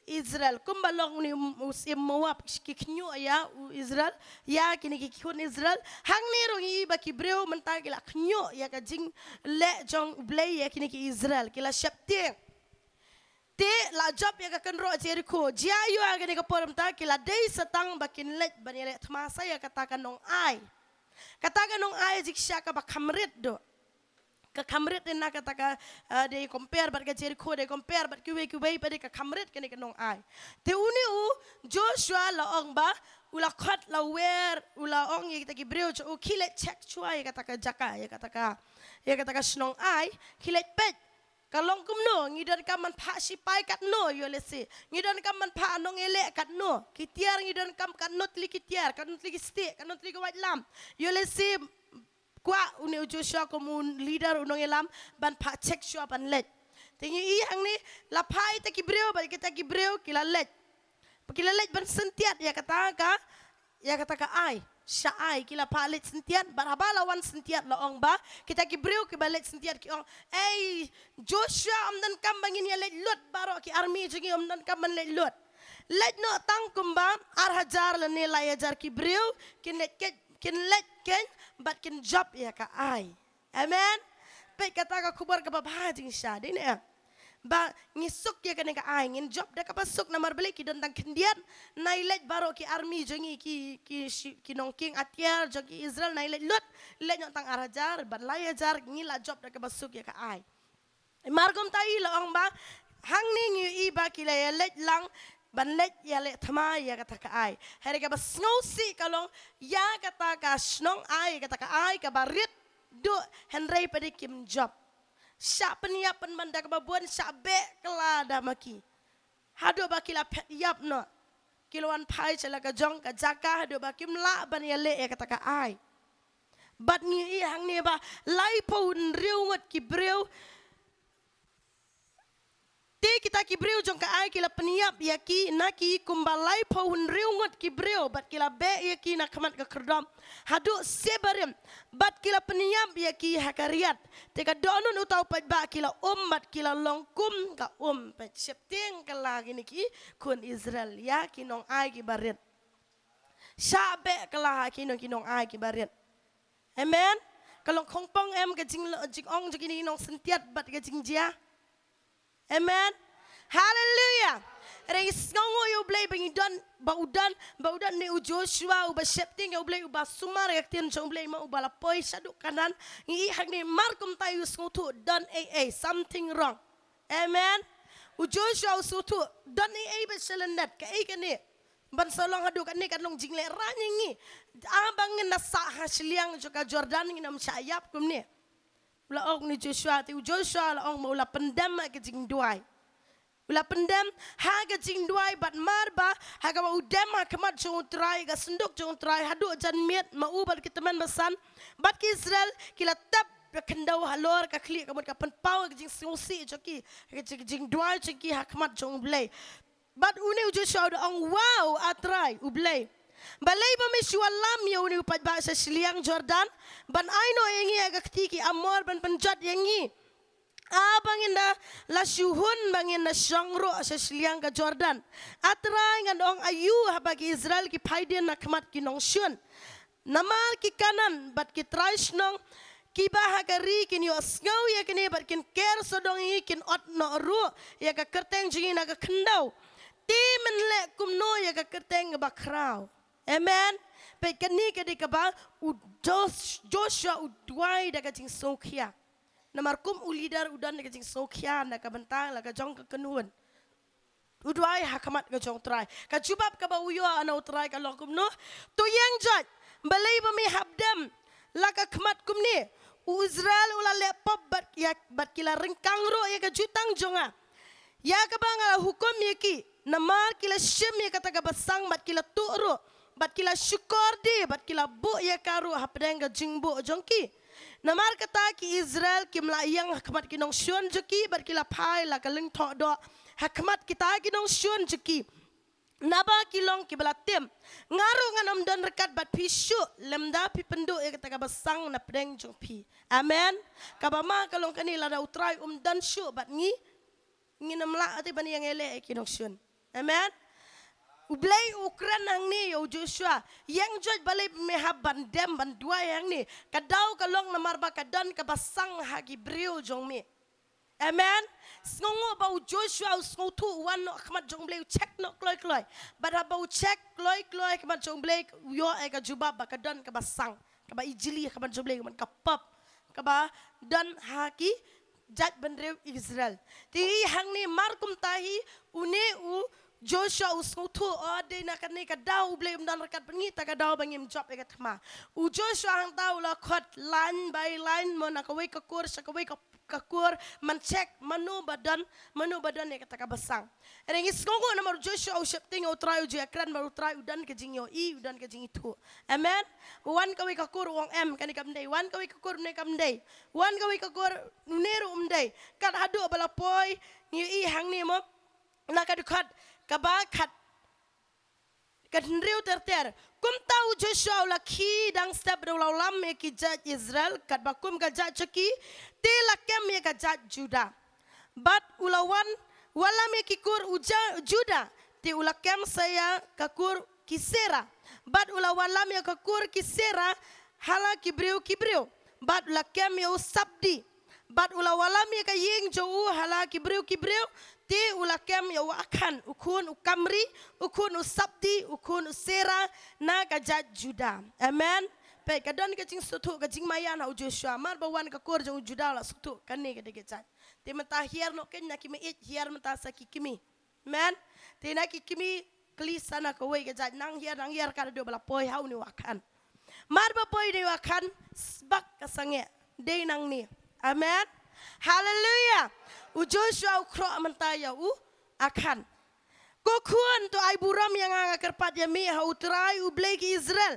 Israel. Kumba long une u syiem Moab ki khñiuh ïa u Israel, ïa kine ki khun Israel. Hangne ruh ngi i ba ki briew mynta ki la khñiuh ïa ka jingleh jong U Blei ïa kine ki Israel, ki la sheptieng. Te la jop ïa ka kynroh Jeriko. Jia ïa u ha kane ka por mynta ki la dei sa tang ba kin leit ban ïaleh thma sa ïa kata ka nongai. Kata ka nongai jingshisha kaba kham rit duh. Ka kham rit na kata ka, eh, dei compare bad ka Jeriko, dei compare bad kiwei kiwei pat dei ka kham rit kane ka nongai. Te une u Joshua la ong ba u la khot la wer, u la ong ïa kita ki briew jong u, khie leit check shuwa ïa kata ka jaka, ïa kata ka, ïa kata ka shnong ai, khie leit peit. Ka long kumno, ngi donkam ban phah shipai katno, ïoh lehse. Ngi donkam ban phah nongïaleh katno. Ki tiar ngi donkam katno tylli ki tiar, katno tylli ki stieh, katno tylli ki waitlam. Ïoh lehse kwah une u Joshua kum u leader u nongïalam ban phah check shuwa ban leit. Te ngi i hangne la phah ïa kita ki briew, bad kita ki briew ki la leit. Ki la leit ban syntiat ïa kata ka, ïa kata ka ai. Sha ai ki la phah leit syntiat, bad haba la wan syntiat la ong ba kita ki briew kiba leit syntiat ki ong, "Ei Joshua, ym donkam ba ngin ïaleit lut, baroh ki army jong ngi ym donkam ban leit lut. Leit noh tang kumba ar hajar lane lai hajar ki briew kin leit keiñ, kin leit keiñ bad kin jop ïa ka ai." Amen. Peit kata ka khubor kaba bha jingshisha, dei ne em? Ba ngi suk ïa kane ka ai, ngin jop da kaba suk namar balei ki don tang khyndiat, nai leit baroh ki army jong ngi ki, ki shi-, ki nongkieng atiar jong ki Israel nai leit lut, leit noh tang ar hajar, bad lai hajar, ngi la jop da kaba suk ïa ka ai. Mar kumta i la ong ba, hangne ngi i ba ki la ïaleit lang, ban leit ïaleh thma ïa kata ka ai. Hynrei kaba sngewsih ka long, ïa kata ka shnong ai, kata ka ai, kaba rit, duh, hynrei pat de kim jop. Shah pynïap pynban da kaba bun, shah beh kylla da ma ki. Haduh ba ki la phet ïap noh. Ki la wan phai sha la ka jong ka jaka haduh ba kim lah ban ïaleh ïa kata ka ai. Bad ngi i hangne ba laiphew hynriew ngut ki briew. Te kita ki briew jong ka ai ki la pynïap ïa ki, na ki kumba laiphew hynriew ngut ki briew, bad ki la beh ïa ki na khmat ka khyrdop haduh Sebarim, bad ki la pynïap ïa ki ha ka riat. Te ka dohnud uta u paidbah ki la um bad ki la long kum ka um. Peit, sheptieng kylla kine ki khun Israel ïa ki nongai kiba rit. Shah beh kylla ha kine ki nongai kiba rit. Amen. Ka long khongpong em ka jing, jingong jong kine ki nongsyntiat bad ka jingjia? Amen. Haleluia. Hynrei sngewnguh ïa U Blei ba ngi don, ba u don, ba u don ne u Joshua, uba sheptieng ïa u Blei, uba sumar ïa ka ktien jong u Blei, ma uba la poi shaduh Kanaan, ngi i hangne mar kumta u sngewthuh don ei ei, something wrong. Amen. U Joshua u sngewthuh don ei ei ba shalyndet, kaei kane. Ban sa long haduh kane kan long jingleh rang ïa ngi. Haba ngin da sah ha shiliang jong ka Jordan ngin ym shah ïap kumne. U la ong ne Joshua, te u Joshua la ong ba u la pyndem ha ka jingduwai. U la pyndem ha ka jingduwai bad mar ba, ha kaba u dem ha khmat jong u Trai, ka synduk jong u Trai, haduh janmiet ma u bad ki tymmen basan, bad ki Israel, ki la tep ka khyndew halor ka khlieh, ka mut ka pynpaw ka jingsngewsih jong ki, ka jing, jingduwai jong ki ha khmat jong u Blei. Bad une u Joshua u da ong, wow, A Trai, u Blei. Balei ba me shu wallam ïa une u paidbah sha shiliang Jordan, ban ai noh ïa ngi ïa ka kti ki Amor ban pynjot ïa ngi. Haba ngin da la shu hun ba ngin da shong ruh sha shiliang ka Jordan. A Trai, ngan ong aïu haba ki Israel ki phai dien na khmat ki nongshun. Namar ki Kanaan bad ki trai shnong kiba ha ka ri kin ïohsngew ïa kane bad kin ker sawdong ïa ngi, kin ot noh ruh ïa ka kyrteng jong ngi na ka khyndew. Te men leh kumno ïa ka kyrteng kaba khraw. Amen. Peit kane ka dei kaba u Jos-, Joshua u duwai da ka jingsngewkhia. Namar kum u leader u don da ka jingsngewkhia na ka bynta la ka jong ka kynhun. U duwai ha khmat ka jong u Trai. Ka jubab kaba u ïoh na u Trai ka long kumno? To ïeng jot, balei ba me hap dem la ka khmat kumne? U Israel u la leh pop bad ïa, bad ki la ryngkang ruh ïa ka jutang jong nga, ïa kaba nga la hukum ïa ki. Namar ki la shim ïa kata ka basang bad ki la tuh ruh, bad ki la shukor de, bad ki la buh ïa ka ruh hapdeng ka jingbuh jong ki. Namar kata ki Israel kim lah ïeng ha khmat ki nongshun jong ki, bad ki la phai la ka lyngthoh doh ha khmat kita ki nongshun jong ki. Naba ki long kiba la tim. Nga ruh ngan ym don ryngkat bad phi shuh lymda phi pynduh ïa kata ka basang napdeng jong phi. Amen. Kaba ma ka long kane, lada u Trai um don shuh bad ngi, ngin ym lah te ban ïeng ïaleh ïa ki nongshun. Amen. U Blei u kren hangne ïa u Joshua, ïeng jot, balei me hap ban dem ban duwai hangne? Ka daw ka long namar ba ka don ka basang ha ki briew jong me. Amen. Sngewnguh ba u Joshua u sngewthuh, u wan noh khmat jong u Blei, u check noh kloi kloi. Bad haba u check kloi kloi khmat jong u Blei, u ïoh ïa ka jubab ba ka don ka basang kaba ijli ha khmat jong u Blei, ka pop kaba don ha ki jaitbynriew Israel. Te hangne mar kumta hi une u Joshua u sngewthuh, o, dei na kane ka daw u Blei um don ryngkat bad ngi, ta ka daw ba ngim jop ïa ka thma. U Joshua hangta u la khot line by line, mo, na kawei ka kur sha kawei ka, ka kur, ban check mano ba don, mano ba don ïa kata ka basang. Hynrei ngi sngewnguh namar u Joshua u sheptieng ïa u Trai, u ju ïakren bad u Trai, u don ka jingïohi, u don ka jingithuh. Amen. Wan kawei ka kur, u ong em, kane kam dei. Wan kawei ka kur, une kam dei. Wan kawei ka kur, une ruh um dei. Kat haduh ba la poi, ngi ïohi hangne, mo, na ka dkhot kaba khat, ka hynriew ter ter. Kumta u Joshua u la khie dang step, u la wallam ïa ki jait Israel katba kum ka jait jong ki, te la kem ïa ka jait Juda. Bad u la wan wallam ïa ki kur u ja-, Juda, te u la kem sa ïa ka kur ki Sera. Bad u la wallam ïa ka kur ki Sera ha la ki briew ki briew. Bad u la kem ïa u Sabdi. Bad u la wallam ïa ka ïing jong u ha la ki briew ki briew, te u la kem ïa u Akhan, u khun u Kamri, u khun u Sabdi, u khun u Sera, na ka jait Juda. Amen. Peit, ka don ka jingsngewthuh, ka jingmaïan ha u Joshua, mar ba wan ka kur jong u Juda la sngewthuh kane ka dei ka jait. Te mynta hiar noh kein na ki meiñ, hiar mynta sa ki kmie. Amen. Te na ki kmie, kylli sa na kawei ka jait, nang hiar, nang hiar, ka dei ba la poi ha une u Akhan. Mar ba poi une u Akhan, sbak ka sangeh, dei nangne. Amen. Haleluia. U Joshua u khroh mynta ïa u Akhan. Ko khun, to ai burom ïa nga, nga kyrpad ïa me ha u Trai u Blei ki Israel.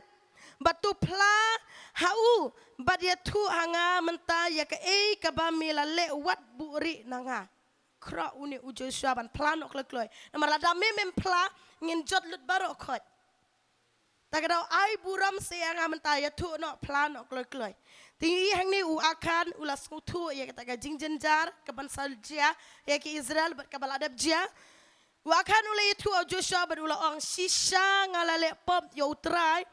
Bad to phla ha u, bad ïathuh ha nga mynta ïa kaei kaba me la leh, wat buhrieh na nga. Khroh une u Joshua ban phla noh kloi kloi. Namar lada me mem phla, ngin jot lut baroh khoit. Ta ka daw ai burom sa ïa nga mynta, ïathuh noh, phla noh kloi kloi. Te ngi i hangne u Akhan u la sngewthuh ïa kata ka jingjynjar kaban sa jia ïa ki Israel bad kaba la dep jia. U Akhan u la ïathuh ïa u Joshua bad u la ong, shisha nga la leh pop ïa u Trai.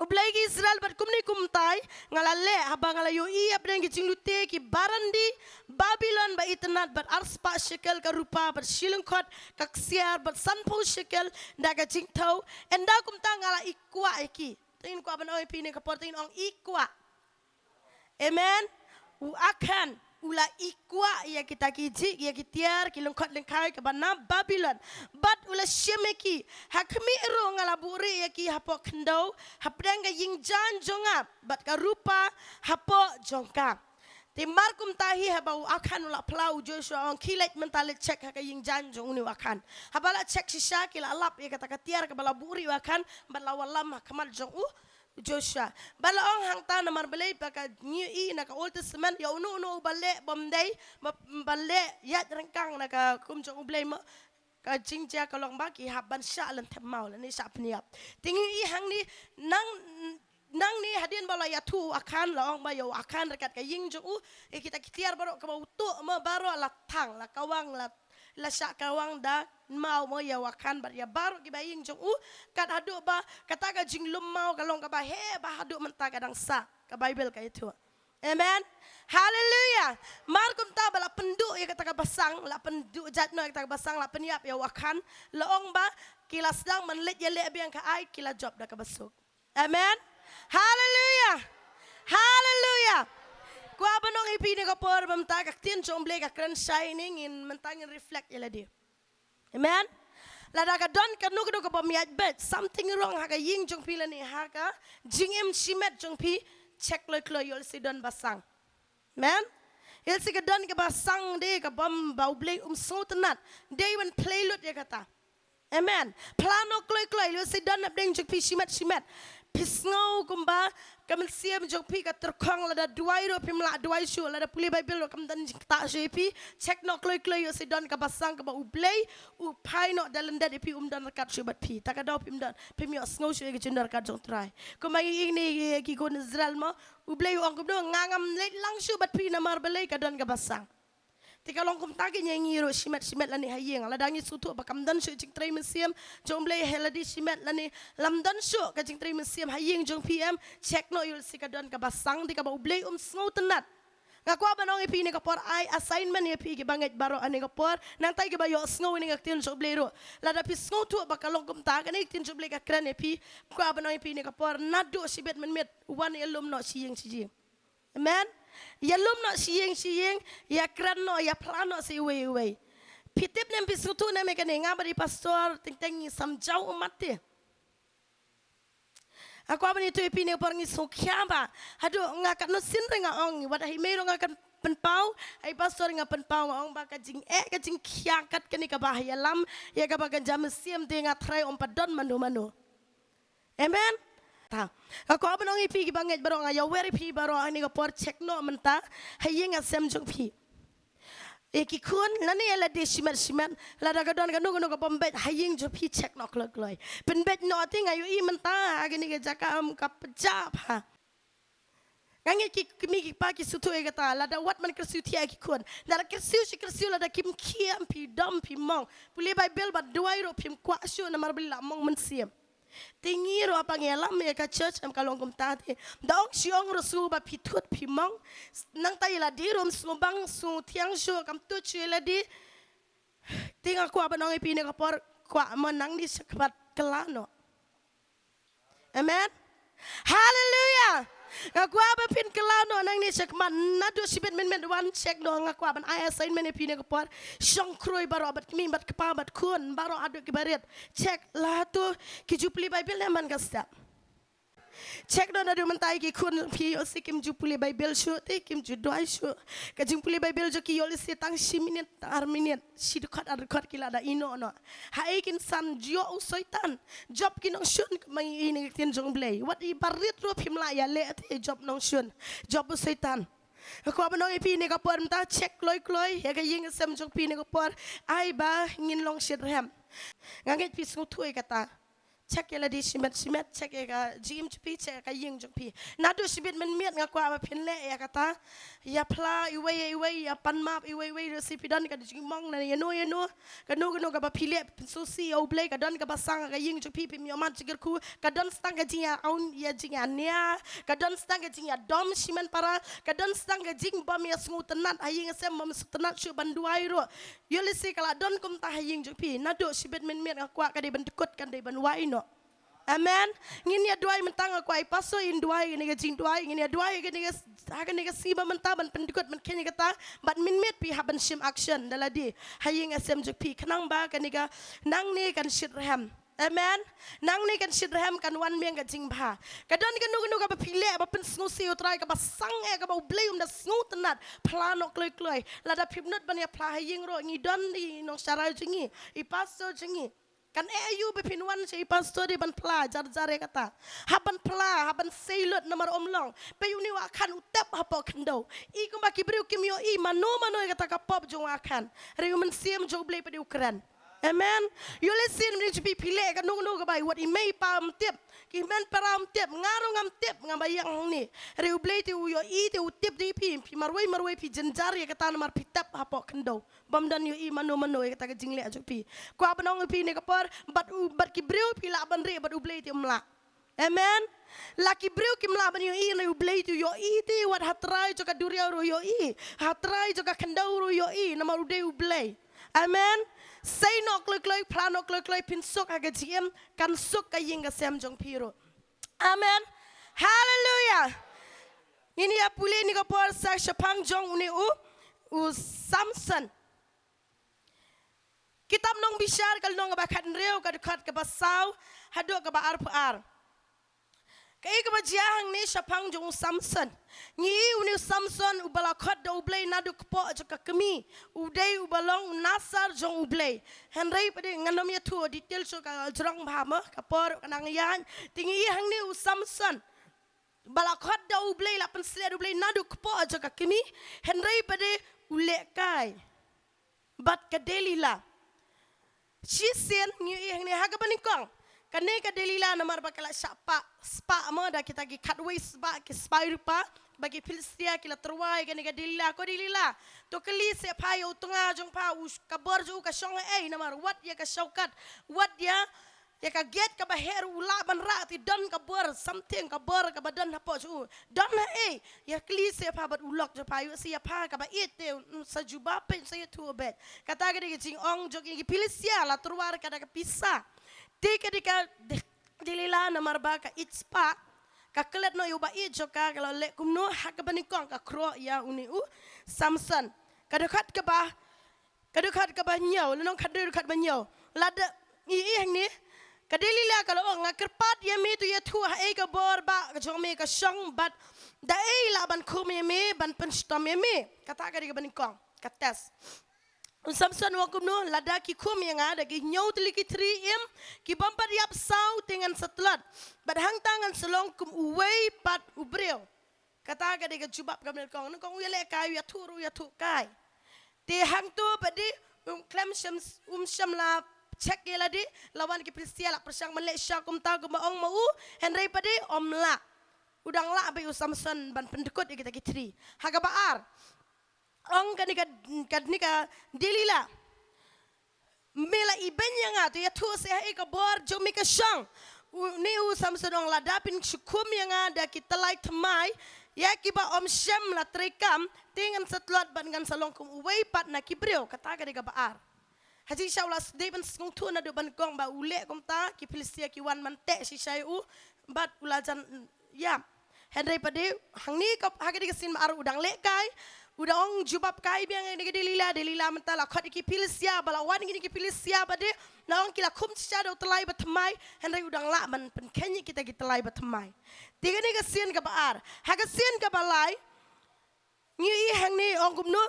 U Blei ki Israel bad kumne kumtai, nga la leh haba nga la ïohi hapdeng ki jinglute ki barandi Babilon ba itynnad bad arspah shekel ka rupa bad shi lyngkhot ka ksiar bad sanphew shekel da ka jingthew, ynda kumta nga la i kwah ïa ki. Te ngin kwah ban ong ïa phi ne ka por te ngin ong i kwah. Amen. U Akhan u la i kwah ïa kita ki jik, ïa ki tiar, ki lyngkhot lyngkhai kaba na Babilon. Bad u la shim ïa ki. Ha khmih ruh nga la buhrieh ïa ki hapoh khyndew, hapdeng ka ïing jaiñ jong nga, bad ka rupa hapoh jong ka. Te mar kumta hi haba u Akhan u la phla, u Joshua u ong, khie leit mynta leit check ha ka ïing jaiñ jong une u Akhan. Haba la check shisha ki la lap ïa kata ka tiar kaba la buhrieh u Akhan, bad la wallam ha khmat jong u Joshua. Bad la ong hangta namar balei ba ka ngi ïohi na ka Old Testament ïa uno uno uba leh bymdei, ba, ba leh ïaid ryngkang na ka kum jong U Blei mo, ka jingjia ka long ba ki hap ban shah lynthem maw lane shah pynïap. Te ngi ïohi hangne nang, nangne hadien ba la ïathuh u Akhan la ong ba ïa u Akhan ryngkat ka ïing jong u, ïa kita ki tiar baroh kaba u tuh mo baroh la thang, la kawang, la la shah kawang da maw mo ïa u Akhan bad ïa baroh kiba ïing jong u, kat haduh ba kata ka jinglum maw ka long kaba heh ba haduh mynta ka dang sah, ka Baibl ka ïathuh. Amen. Haleluya. Mar kumta ba la pynduh ïa kata ka basang, la pynduh jait noh ïa kata ka basang, la pynïap ïa u Akhan, la ong ba ki la sdang ban leit ïaleh biang ka ai, ki la jop da kaba suk. Amen. Haleluya. Haleluya. Kwah ban ong ïa phi ne ka por ba mynta ka ktien jong U Blei ka kren shai ne, ngin mynta ngin reflect ïa lade. Amen. Lada ka don kano kano kaba ym ïaid beit, something wrong ha ka ïing jong phi lane ha ka jingim shimet jong phi, check kloi kloi, ïoh lehse don basang. Amen. Ïoh lehse ka don kaba sang de kaba ym, ba U Blei um sngewtynnat. Dei ban plie lut ïa kata. Amen. Phla noh kloi kloi, ïoh lehse don hapdeng jong phi shimet shimet. Phi sngew kumba ka mynsiem jong phi ka tyrkhong, lada duwai ruh phim lah duwai shuh, lada pule Baibl ruh kam don jingktah shuh ïa phi. Check noh kloi kloi, ïoh lehse don ka basang kaba U Blei u phai noh da lyndet ïa phi, um don ryngkat shuh bad phi. Ta ka daw phim don, phim ïohsngew shuh ïa ka jingdon ryngkat jong U Trai. Kumba ngi ïohi ne ïa ki khun Israel mo, U Blei u ong kumno, nga ngam leit lang shuh bad phi namar balei, ka don ka basang. Te ka long kumta kein ïa ngi ruh shimet shimet lane ha ïing. Lada ngi sngewthuh ba kam don shuh jingtrei mynsiem jong U Blei ha lade shimet lane lam don shuh ka jingtrei mynsiem ha ïing jong phi em, check noh, ïoh lehse ka don ka basang de kaba U Blei um sngewtynnat. Nga kwah ban ong ïa phi ne ka por, ai assignment ïa phi kiba ngeit baroh ha ne ka por, nangta kiba ïohsngew ïa ne ka ktien jong U Blei ruh. Lada phi sngewthuh ba ka long kumta, kane ka ktien jong U Blei ka kren ïa phi, kwah ban ong ïa phi ne ka por, naduh shibit mynmiet, wan ïalum noh shi ïing shi ïing. Amen. Ïalum noh shi ïing shi ïing, ïakren noh, ïaphla noh sha iwei iwei. Phi tip ne em, phi sngewthuh ne em ïa kane, nga bad i pastor teng teng ngi sam jaw ummat te. Nga kwah ban ïathuh ïa phi ne ka por, ngi sngewkhia ba haduh nga katno sien re nga ong, wat ha i mei ruh nga kan pynpaw, ha i pastor nga pynpaw, nga ong ba ka jingeh ka jingkhia kat kane kaba ha ïalam ïa kaba kynja mynsiem te nga tharai ym pat don mano mano. Amen. Ta. Nga kwah ban ong ïa phi kiba ngeit baroh, nga ïawer ïa phi baroh ha ne ka por, check noh mynta ha ïing ha sem jong phi. Ïa ki khun lane ïa lade shimet shimet, lada ka don kano kano kaba ym beit ha ïing jong phi, check noh kloi kloi. Pynbeit noh te, nga ïohi mynta ha kane ka jaka em ka pjah bha. Nga ngeit ki kmie ki kpa ki sngewthuh ïa kata, lada wat man kyrsiew thiah ïa ki khun. Lada kyrsiew shi kyrsiew, lada kim khie em, phi dom phi mong, pule Baibl bad duwai ruh phim kwah shuh namar balei, la mong mynsiem. Te ngi ruh haba ngi ïalam ïa ka church em ka long kumta te. Da ong shi ong ruh sngew ba phi thut phi mong. Nangta ïa lade ruh ym sngewbang sngewthiang shuh, kam thut shuh ïa lade. Te nga kwah ban ong ïa phi ne ka por, kwah mo nangne shakhmat kylla noh. Amen. Haleluya. Nga kwah ba phin kylla noh nangne shakhmat, naduh shibit mynmiet wan check noh, nga kwah ban ai assignment ïa phi ne ka por. Shong khrui baroh bad kmie bad kpa bad khun baroh haduh kiba rit. Check la to ki ju pule Baibl ne man ka step. Check noh naduh mynta ïa ki khun phi, ïoh lehse kim ju pule Baibl shuh te kim ju duwai shuh. Ka jingpule Baibl jong ki ïoh lehse tang shi minit, tang ar minit, shi dkhot ar dkhot ki la da ïehnoh noh. Haei kin san? Ïoh u Soitan. Jop ki nongshun, kumba ngi ïohi na ka ktien jong U Blei. Wat i barit ruh phim lah ïaleh te, jop nongshun, jop u Soitan. Nga kwah ban ong ïa phi ne ka por mynta, check kloi kloi ïa ka ïing sem jong phi ne ka por. Ai ba ngin long shitrhem. Nga ngeit phi sngewthuh ïa kata. check ïa lade shimet shimet, check ïa ka jingim jong phi, check ïa ka ïing jong phi. Naduh shibit mynmiet nga kwah ba phin leh ïa kata. Ïa phla iwei ïa iwei, ïa pan map iwei ïa iwei, ruh shi phi don ka jingmong na ïa no ïa no. Kano kano kaba phi leh, phin sngewsih ïa U Blei, ka don kaba sang ha ka ïing jong phi, phim ïoh mad jingkyrkhu, ka don tang ka jingïa aun, ïa jingïa nia, ka don tang ka jingïa dom shimet para, ka don tang ka jingbym ïa sngewtynnat ha ïing ha sem, bym sngewtynnat shuh ban duwai ruh. Ïoh lehse ka la don kumta ha ïing jong phi, naduh shibit mynmiet nga kwah ka dei ban dkut, kan dei ban wai noh. Amen. Ngin ïa duwai mynta, nga kwah i pastor in duwai kane ka jingduwai, ngin ïa duwai kane ka, ha kane ka sngi ba mynta ban pyndkut ban kheiñ ïa kata, bad mynmiet phi hap ban shim action da lade ha ïing ha sem jong phi, khnang ba kane ka, nangne kan shit rhem. Amen. Nangne kan shit rhem, kan wan biang ka jingbha. Ka don kano kano kaba phi leh ba pynsngewsih ïa U Trai, kaba sang eh, kaba U Blei um da sngewtynnat, phla noh kloi kloi. Lada phim nud ban ïa phla ha ïing ruh, ngi don i nongshakri jong ngi, i pastor jong ngi. Kan eh aïu ba phin wan sha i pastor de ban phla jar jar ïa kata? Hap ban phla, hap ban sei lut, namar ym long. Peit une u Akhan u tep hapoh khyndew. I kumba ki briew kim ïohi mano mano ïa kata ka pop jong u Akhan. Hynrei u Mynsiem jong U Blei pat u kren. Amen. Ïoh lehse mynta phi, phi leh kano kano kaba wat i mei i pa um tip, ki hynmen para um tip, nga ruh ngam tip, ngam ïeng hangne. Hynrei U Blei te u ïohi, te u tip de ïa phi, phi marwei marwei phi jynjar ïa kata namar phi tep hapoh khyndew. Bym don ïohi mano mano ïa kata ka jingleh jong phi. Kwah ban ong ïa phi kane ka por, bad u, bad ki briew phi lah ban rieh, bad U Blei te um lah. Amen. La ki briew kim lah ban ïohi, hynrei U Blei te u ïohi te, wat ha trai jong ka duriaw ruh u ïohi, ha trai jong ka khyndew ruh u ïohi, namar u dei U Blei. Amen. Sei noh kloi kloi, phla noh kloi kloi, phin suk ha ka jingim, kan suk ka ïing ka sem jong phi ruh. Amen. Haleluia. Ngin ïa pule kane ka por sa shaphang jong une u, u Samson. Kitab Nongbishar ka lynnong kaba khathynriew, ka dkhot kaba saw haduh kaba arphew ar. Kaei kaba jia hangne shaphang jong u Samson? Ngi i une u Samson uba la khot da U Blei naduh kpoh jong ka kmie, u dei uba long u Nasar jong U Blei. Hynrei pat de ngan ym ïathuh detail shuh, ka jrong bha mo, ka por ka nang ïaid. Te ngi i hangne u Samson ba la khot da U Blei, la pynshlur da U Blei naduh kpoh jong ka kmie, hynrei pat de u lehkai bad ka Delila. Shisien ngi ïohi hangne ha kaba nyngkong, kane ka Delila namar ba ka la shah pah spah mo da kita ki khatwei spah ki spah rupa, ba ki Philistia ki la tyrwa ïa kane ka Delila. Ko Delila, to kylli seh pha ïa u tnga jong pha, u sh-, ka bor jong u ka shong haei, namar wat ïa ka shortcut, wat ïa ïa ka gate kaba heh ruh u lah ban rah, te don ka bor, something ka bor kaba don hapoh jong u. Don haei? Ïa kylli seh pha bad u lok jong pha, ïoh seh ïa pha kaba ïeit te, mm, sa jubab peit, sa ïathuh beit. Kata ka dei ka jingong jong ki Philistia, la tyrwa ka da ka pisa. Te ka dei ka De-, Delila namar ba ka ïeit spah, ka klet noh ïa uba ïeit jong ka, ka la leh kumno? Ha kaba nyngkong ka khroh ïa une u Samson. Ka dkhot kaba Ka dkhot kaba hynñiew, lynnong khathynriew dkhot ba hynñiew. Lada ngi i hangne, ka Delila ka la ong, nga kyrpad ïa me, to ïathuh haei ka bor ba ka jong me ka shong, bad da ei lah ban khum ïa me, ban pynshitom ïa me. Kata ka dei kaba nyngkong ka test. U Samson u ong kumno? Lada ki khum ïa nga da ki hynñiew tylli ki thri im, ki bym pat ïap saw, te ngan sa tlot, bad hangta ngan sa long kum uwei pat u briew. Kata ka dei ka jubab kaba nyngkong. Nyngkong u ïalehkai, u ïathuh ruh u ïathuhkai. Te hangto pat de um khlem shym, um shym la check ïa lade, la wan ki Philistia la pyrshang ban leh shisha kumta kumba ong ma u, hynrei pat de um lah. U dang lah beit u Samson ban pyndkut ïa kita ki thri. Ha kaba ar, ong kane ka, kane ka Delila, me la ibeiñ ïa nga, to ïathuh seh haei ka bor jong me ka shong. Une u Samson u ong, lada phin shu khum ïa nga da ki tylli thymmai, ïa kiba ym shym la treikam, te ngan sa tlot bad ngan sa long kum uwei pat na ki briew. Kata ka dei kaba ar. Ha jingshisha u la dei ban sngewthuh naduh ba nyngkong ba u leh kumta, ki Philistia ki wan ban teh shisha ïa u, bad u la jan ïap. Hynrei pat de hangne ka, ha kane ka sien ba ar u dang lehkai, u dang ong jubabkai biang ïa kane ka Delila, Delila mynta la khot ïa ki Philistia, ba la wan ïa kine ki Philistia pat de, la ong ki la khum shisha da u tylli ba thymmai, hynrei u dang lah ban pynkheiñ ïa kita ki tylli ba thymmai. Te kane ka sien kaba ar. Ha ka sien kaba lai, ngi i hangne ong kumno?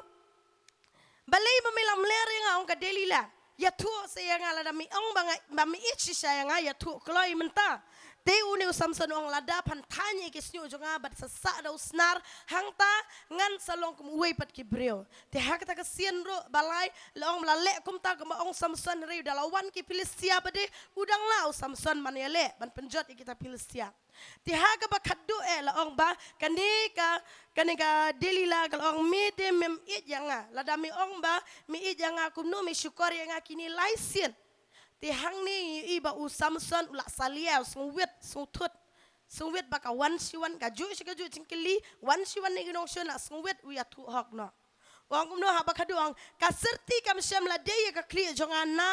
Balei ba me lam ler ïa nga, ong ka Delila. Ïathuh seh ïa nga, lada me ong ba nga, ba me ïeit shisha ïa nga, ïathuh kloi mynta. Te une u Samson u ong, lada phan thaiñ ïa ki shñiuh jong nga bad sa sah da u snar, hangta ngan sa long kum uwei pat ki briew. Te ha kata ka sien ruh balei la ong ba la leh kumta, kumba ong Samson, hynrei da la wan ki Philistia pat de, u dang lah u Samson ban ïaleh ban pynjot ïa kita Philistia. Te ha kaba khatduh eh la ong ba kane ka, kane ka Delila ka la ong, me de mem ïeit ïa nga. Lada me ong ba me ïeit ïa nga, kumno me shukor ïa nga kine lai sien? Te hangne i ba u Samson u la salia, u sngewit, sngewthuh. Sngewit ba ka wan shi wan, ka juh shi ka juh jingkylli, wan shi wan ne ki nongshun, la sngewit, u ïathuh hok noh. U ong kumno ha ba khatduh, u ong, ka syrti kam shym la dei ïa ka khlieh jong nga, na,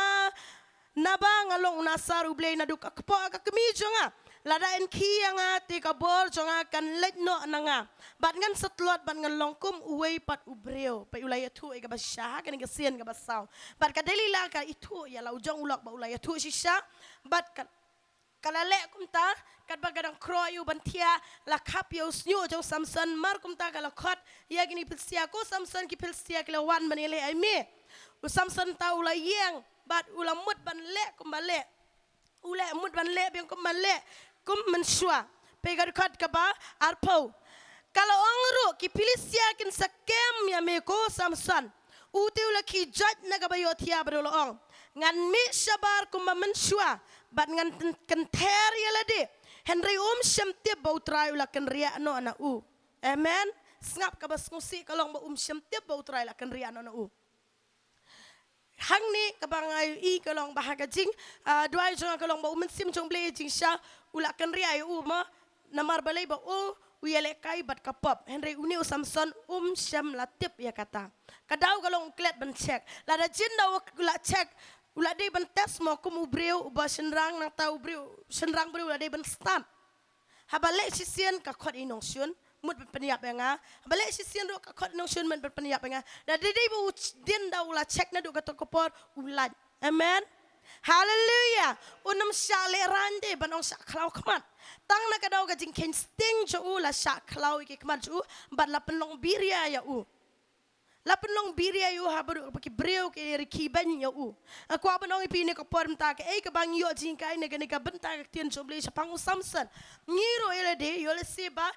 naba nga long u Nasar U Blei naduh ka kpoh ka kmie jong nga. Lada yn khie ïa nga te ka bor jong nga kan leit noh na nga, bad ngan sa tlot bad ngan long kum uwei pat u briew. Peit, u la ïathuh ïa kaba shisha ha kane ka sien kaba saw. Bad ka Delila ka ithuh ïa la u jong u lok ba u la ïathuh shisha. Bad ka, ka la leh kumta, katba ka dang khroh ïa u ban thiah, la khap ïa u shñiuh jong u Samson, mar kumta ka la khot ïa kine Philistia, ko Samson, ki Philistia ki la wan ban ïaleh ïa me. U Samson ta u la ïeng bad u la mut ban leh kumba leh. U la mut ban leh biang kum ban leh kum mynshuwa. Peit ka dkhot kaba arphew. Ka la ong ruh, ki Philistia kin sa kem ïa me ko Samson. U te u la khie jait na kaba ïohthiah bad u la ong, ngan mih shabar kumba mynshuwa bad ngan tyn-, kynther ïa lade. Hynrei um shym tip ba U Trai u la kynriah noh na u. Amen. Sngap kaba sngewsih ka long ba um shym tip ba U Trai la kynriah noh na u. Hangne kaba nga ïohi ka long ba ha ka jing, ah, duwai jong nga ka long ba u Mynsiem jong U Blei jingshisha u la kynriah ïa u, ma namar balei? Ba u, u ïalehkai bad ka pop. Hynrei une u Samson um shym la tip ïa kata. Ka daw ka long u klet ban check. Lada jin daw u la check, u la dei ban test mo kum u briew uba shynrang, nangta u briew shynrang briew u la dei ban stad. Haba leh shisien ka khot ïa i nongshun, mut ban pynïap ïa nga. Haba leh shisien ruh ka khot ïa i nongshun, mut ban pynïap ïa nga. Da dei dei ba u ch-, dien da u la check naduh kato ka por, u lait. Amen. Haleluya. Un ym shah lehraiñ de ban ong shah khlaw khmat. Tang na ka daw ka jingkheiñ sting jong u la shah khlaw ïa ki khmat jong u, bad la pynlong biria ïa u. La pynlong biria ïa u ha baroh ki briew ki rkhie beiñ ïa u. Nga kwah ban ong ïa phi ne ka por mynta, kaei kaba ngi ïoh jinghikai ne kane ka bynta ka ktien jong U Blei shaphang u Samson. Ngi ruh ïa lade, ïoh lehse ba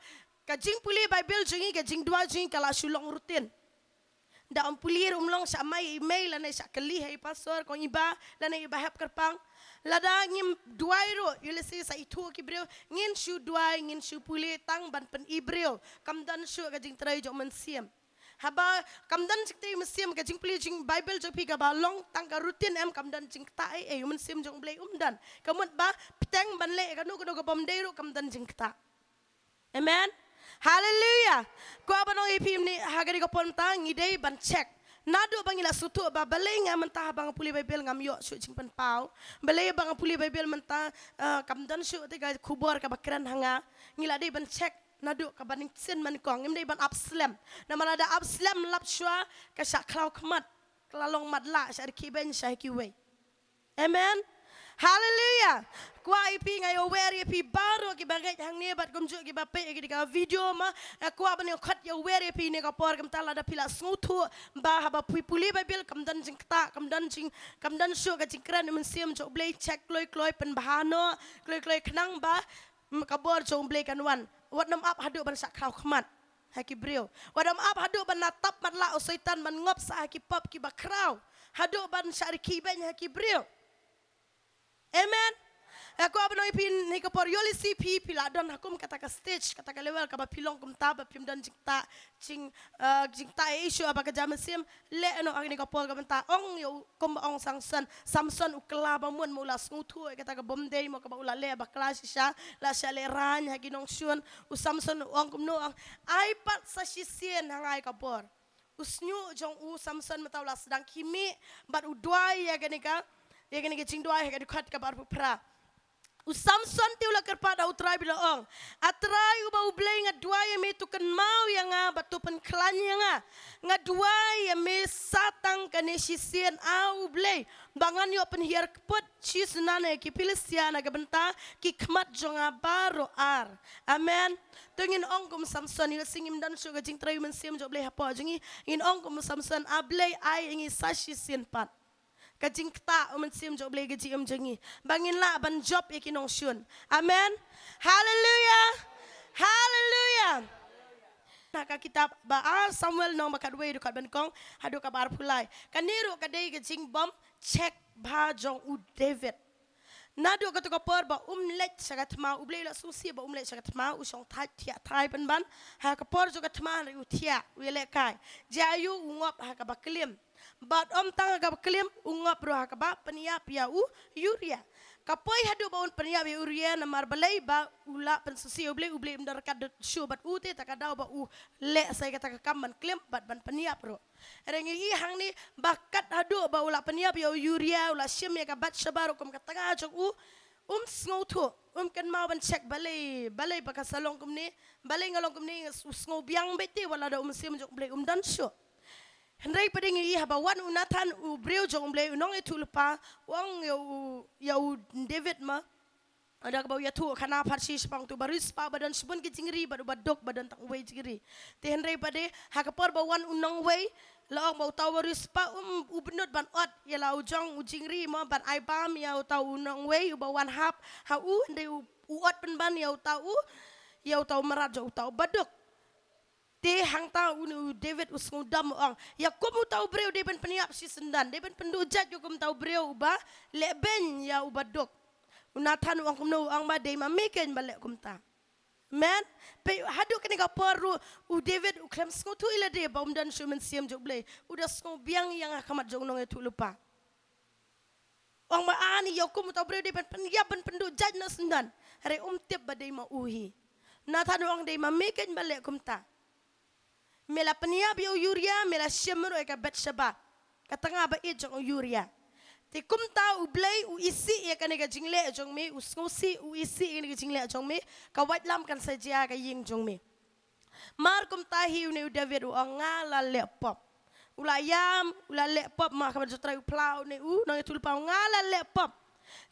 ka jingpule Baibl jong ngi, ka jingduwai jong ngi ka la shu long routine. Da ym pule ruh ym long, shah mai email lane shah kylli ha i pastor, kong i ba, lane i ba hep kyrpang. Lada ngim duwai ruh, ïoh lehse sa ithuh ki briew, ngin shu duwai, ngin shu pule tang ban pyni briew. Kam don shuh ka jingtrei jong u Mynsiem. Haba kam don jingtrei u Mynsiem, ka jingpule jong Baibl jong phi kaba long tang ka routine em, kam don jingktah ei ei, u Mynsiem jong U Blei um don. Ka mut ba pteng ban leh kano kano kabym dei ruh, kam don jingktah. Amen. Haleluya. Kwah ban ong ïa phi mynne ha kane ka por mynta, ngi dei ban check. Naduh ba ngi la sngewthuh ba balei nga mynta haba nga pule Baibl ngam ïoh shuh jingpynpaw. Balei ba nga pule Baibl mynta, eh, kam don shuh te ka khubor kaba kren ha nga. Ngi la dei ban check. Naduh kaba nyngkong sien nyngkong, ngim dei ban ap slem. Namar lada ap slem lap shuwa, ka shah khlaw khmat, ka la long matlah, shah rkhie beiñ shah kiwei. Amen. Haleluya. Kwah ïa phi, nga ïa wer ïa phi baroh kiba ngeit hangne bad kumjuh kiba peit ïa kane ka video ma. Nga kwah ban ïa khot ïa wer ïa phi ne ka por, kumta lada phi la sngewthuh ba haba phi pule Baibl kam don jingktah, kam don jing, kam don shuh ka jingkren u Mynsiem jong U Blei, check kloi kloi, pynbha noh kloi kloi khnang ba Mm, ka bor jong U Blei kan wan. Wat nym ap haduh ban shah khlaw khmat ha ki briew. Wat nym ap haduh ban la tap matlah u Soitan ban ngop sah ha ki pop kiba khraw. Haduh ban shah rkhie beiñ ha ki briew. Amen. Nga kwah ban ong ïa phi ne ka por, ïoh lehse phi, phi la don ha kum kata ka stage, kata ka level kaba phi long kumta ba phim don jingktah, jing, eh, jingktah ïa Jisu haba ka jia mynsiem. Leh noh ha kane ka por ka bynta, ong ïa u kumba ong Samson. Samson u kylla ba mut, ma u la sngewthuh ïa kata kabym dei, ma kaba u la leh bakla shisha, la shah lehraiñ ha ki nongshun. U Samson u ong kumno, u ong, ai pat sa shisien ha nga ïa ka bor. U shñiuh jong u Samson mynta u la sdang khmih bad u duwai ïa kane ka, ïa kane ka jingduwai ha ka dkhot kaba arphew phra. U Samson te u la kyrpad ha U Trai bad u la ong, A Trai uba U Blei, nga duwai ïa me, to kynmaw ïa nga bad to pynkhlaiñ ïa nga. Nga duwai ïa me sa tang kane shisien, A U Blei, ba ngan ïoh pynhiar kput shisha na ki Philistia na ka bynta ki khmat jong nga baroh ar. Amen. To ngin ong kum Samson, ïoh lehse ngim don shuh ka jingtrei u Mynsiem jong U Blei hapoh jong ngi, ngin ong kum Samson, A Blei, ai ïa ngi sa shisien pat. ka jingktah u Mynsiem jong U Blei ha ka jingim jong ngi, ba ngin lah ban jop ïa ki nongshun. Amen. Haleluya. Haleluya. Na ka kitab ba ar Samuel lynnong ba khatwei, dkhot ba nyngkong haduh kaba arphew lai. Kane ruh ka dei ka jingbym check bha jong u David. Naduh kato ka por ba um leit sha ka thma, U Blei u la sngewsih ba um leit sha ka thma, u shong thait thiah thai pynban ha ka por jong ka thma, hynrei u thiah, u ïalehkai. Jia aïu? U ngop ha kaba klim. Bad ym tang ha kaba klim, u ngop ruh ha kaba pynïap ïa u Uria. Ka poi haduh ba un pynïap ïa u Uria, namar balei? Ba u la pynsngewsih ïa U Blei, U Blei um don ryngkat shuh bad u, te kata ka daw ba u leh sa ïa kata ka kam ban klim bad ban pynïap ruh. Hynrei ngi i hangne ba kat haduh ba u la pynïap ïa u Uria, u la shim ïa ka Bathsheba ruh kum ka tnga jong u, um sngewthuh, um kynmaw ban check, balei, balei ba ka sa long kumne, balei nga long kumne, u sngew biang beit te wat la da u Mynsiem jong U Blei um don shuh. Hynrei pat ngi i haba wan u Nathan, u briew jong U Blei, u nongïathuhlypa, u ong ïa u, ïa u David ma, da kaba u ïathuh khana pharshi shaphang uto u bariewspah ba don shibun ki jingri bad u baduk ba don tang uwei jingri. Te hynrei pat ha ka por ba wan u nongwei, la ong ba uta u bariewspah um, u bynnud ban ot ïa la u jong u jingri ma, ban ai bam ïa uta u nongwei uba wan hap ha u, hynrei u, u ot pynban ïa uta u, ïa uta u mrad jong uta u baduk. Te hangta une u David u sngewdom, u ong, ïa kum uta u briew dei ban pynïap shisyndon, dei ban pynduh jait ïa kum uta u briew uba leh beiñ ïa u baduk. U Nathan u ong kumno? U ong ba dei ma me keiñ ba leh kumta. Amen. Peit haduh kane ka por ruh u David u khlem sngewthuh ïa lade ba um don shuh u Mynsiem jong U Blei. U da sngew biang ïa nga ha khmat jong u nongïathuhlypa. Ong ba ani ïa kum uta u briew dei ban pynïap ban pynduh jait noh syndon. Hynrei um tip ba dei ma u hi. Nathan u ong dei ma me keiñ ba leh kumta. Me la pynïap ïa u Uria, me la shim ruh ïa ka Bathsheba, ka tnga ba ïeit jong u Uria. Te kumta U Blei u isih ïa kane ka jingleh jong me, u sngewsih, u isih ïa kane ka jingleh jong me, ka waitlam kan sa jia ha ka ïing jong me. Mar kumta hi une u David u ong nga la leh pop. U la ïam, u la leh pop, ma ka ban jot trai u phla une u nongïathuhlypa, nga la leh pop.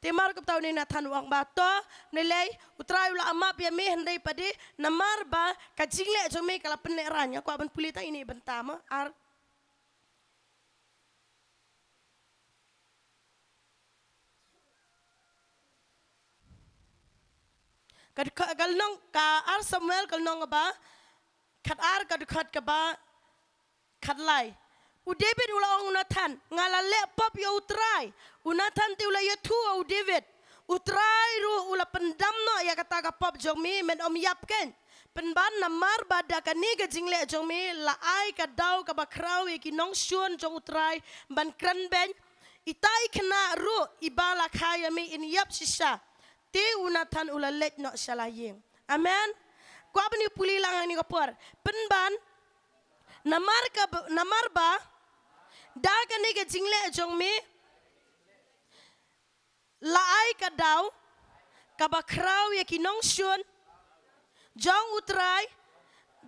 Te mar kumta une u Nathan u ong ba to, ne lei, u Trai u la map ïa me, hynrei pat namar ba ka jingleh jong me ka la pynlehraiñ. Nga kwah ban pule tang ine i bynta ma, ar Ka dkhot, ka lynnong, ka ar Samuel, ka lynnong kaba khatar, ka dkhot kaba khatlai. U David u la ong u Nathan, nga la leh pop ïa u Trai. U Nathan te u la ïathuh ïa u David, u Trai ruh u la pyndam noh ïa kata ka pop jong me, men ym ïap keiñ. Pynban namar ba da kane ka jingleh jong me la ai ka daw kaba khraw ïa ki nongshun jong u Trai ban kren beiñ. Ita i khynnah ruh iba la kha ïa me in ïap shisha. Te u Nathan u la leit noh sha la ïing. Amen. Kwah ban ïa pule lang ha kane ka por. Pynban namar ka, namar ba da kane ka jingleh jong me la ai ka daw kaba khraw ïa ki nongshun jong u Trai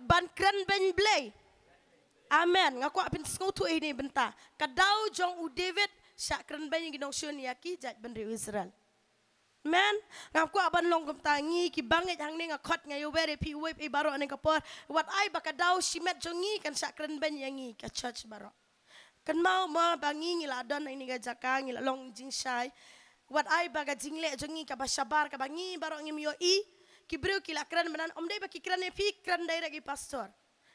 ban kren beiñ Blei. Amen. Nga kwah phin sngewthuh ine i bynta. Ka daw jong u David shah kren beiñ ïa ki nongshun, ïa ki jaitbynriew Israel. Amen. Ngam kwah ban long kumta. Ngi kiba ngeit hangne, nga khot, nga ïawer ïa phi uwei pa uwei baroh ha kane ka por. Wat ai ba ka daw shimet jong ngi kan shah kren beiñ ïa ngi ka church baroh. Kynmaw mo ba ngi, ngi la don ha kane ka jaka, ngi la long jingshai. Wat ai ba ka jingleh jong ngi kaba shabar, kaba ngi baroh ngim ïohi, ki briew ki la kren mynta, ym dei ba ki kren ïa phi, kren direct ïa i pastor.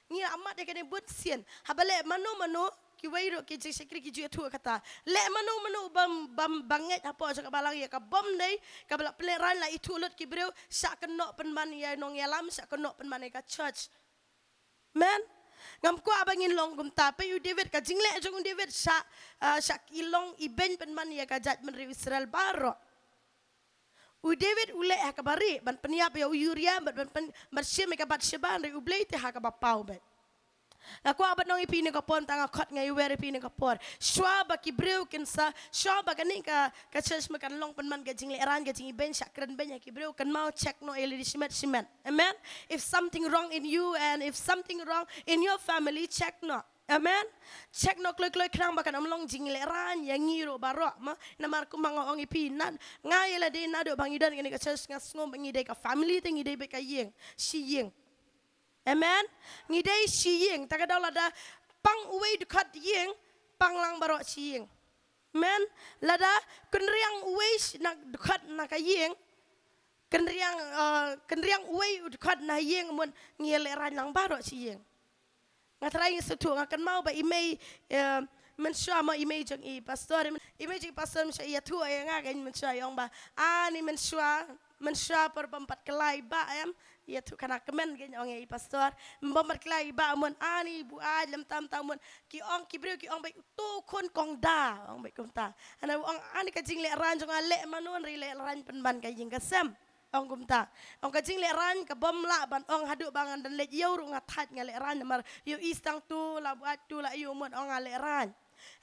Ngi la mad ïa kane bun sien. Haba leh mano mano, kiwei ruh ki jingshakri ki ju ïathuh kata. Leh mano mano bym, bym, ba ngeit hapoh jong ka balang ïa ka bym dei kaba la pynlehraiñ, la ithuh lut ki briew, shah kynnoh pynban ïa i nongïalam, shah kynnoh pynban ïa ka church. Amen. Ngam kwah ba ngin long kumta. Peit u David, ka jingleh jong u David shah, ah, shah ki long i beiñ pynban ïa ka jaitbynriew Israel baroh. U David u leh ha kaba rieh ban pynïap ïa u Uria, ban, ban, ban, ban shim ïa ka Bathsheba, hynrei U Blei te ha kaba paw beit. Nga kwah ban ong ïa phi ha kane ka por, tang nga khot, nga ïawer ïa phi ha kane ka por. Shuwa ba ki briew kin sa, shuwa ba kane ka, ka church ma kan long pynban ka jinglehraiñ, ka jingibeiñ, shah kren beiñ ïa ki briew, kynmaw, check noh ïa lade shimet shimet. Amen. If something wrong in you and if something wrong in your family, check noh. Amen. Check noh kloi kloi khnang ba kan ym long jinglehraiñ ïa ngi ruh baroh ma. Namar kumba nga ong ïa phi, nga, nga ïa lade naduh ba ngi don ha kane ka church nga sngew ba ngi dei ka family, te ngi dei beit ka ïing, shi ïing. Amen. Ngi dei shi ïing, te ka daw lada pang uwei dkhot ïing, pang lang baroh shi ïing. Amen. Lada kynriang uwei na dkhot na ka ïing, kynriang, eh, kynriang uwei u dkhot na ïing, mut ngi ïa lehraiñ lang baroh shi ïing. Nga trai ngi sngewthuh, nga kynmaw ba i mei, eh, mynshuwa mo, i mei jong i pastor, i mei jong i pastor mynshuwa ïathuh ïa nga, ka mynshuwa i ong ba, ani mynshuwa, mynshuwa por bym pat kylla i bah em, ïathuh khana kmen, ka ong ïa i pastor, bym pat kylla i bah, mut ani buaid lem tam tam, mut ki ong, ki briew ki ong ba, to khun kong da, ong ba kumta. Hana u ong, ani ka jinglehraiñ jong nga leh mano, hynrei lehraiñ pynban ka ïing ka sem. Ong kumta. Ong ka jinglehraiñ ka bym lah ban ong haduh ba ngan dang leit ïew ruh nga thait nga lehraiñ, namar ïohi tang tu la buaid tu la ïoh, mut ong nga lehraiñ.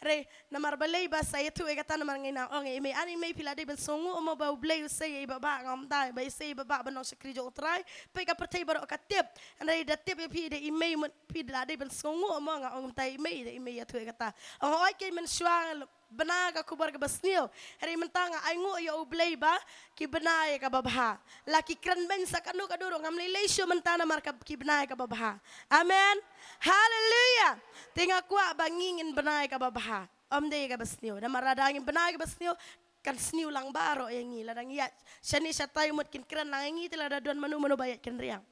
Hynrei namar balei ba sa ïathuh ïa kata, namar ngi nang ong ïa i mei, ani mei, phi la dei ban sngewnguh mo ba U Blei u sei ïa i Bah Bah, nga ong kumta, ba i sei ïa i Bah Bah ban long shakri jong U Trai. Peit ka pyrthei baroh ka tip. Hynrei da tip ïa phi da i mei, mut phi la dei ban sngewnguh mo, nga ong kumta ïa i mei, da i mei ïathuh ïa kata. Ong hooid, ka mynshuwa bna ka khubor kaba sniew. Hynrei mynta nga ainguh ïa U Blei ba ki bna ïa kaba bha. La ki kren beiñ sa kano kano ruh, ngam lei lei shuh mynta namar ka, ki bna ïa kaba bha. Amen. Haleluya. Te nga kwah ba ngi ngin bna ïa kaba bha, ym dei ïa kaba sniew. Namar lada ngin bna ïa kaba sniew, kan sniew lang baroh ïa ngi. Lada ngi ïaid shane shatai, mut kin kren lang ïa ngi, te lada don mano mano ba ïaid kynriang.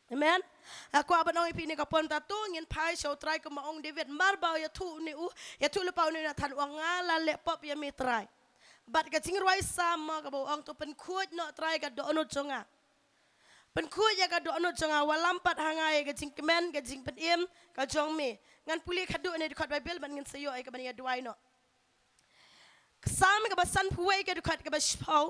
Amen. Nga kwah ban ong ïa phi kane ka por mynta, to ngin phai sha U Trai kumba ong David, mar ba u ïathuh une u, ïathuhlypa une u Nathan, u ong, nga la leh pop ïa me Trai. Bad ka jingrwai Salm mo kaba u ong, to pynkhuid noh Trai ka dohnud jong nga. Pynkhuid ïa ka dohnud jong nga, wat lam pat ha nga ïa ka jingkmen ka jingpynim ka jong me. Ngan pule khatduh ne dkhot Baibl bad ngin sa ïoh ïa kaban ïa duwai noh. Salm kaba sanphew wei, ka dkhot kaba shiphew.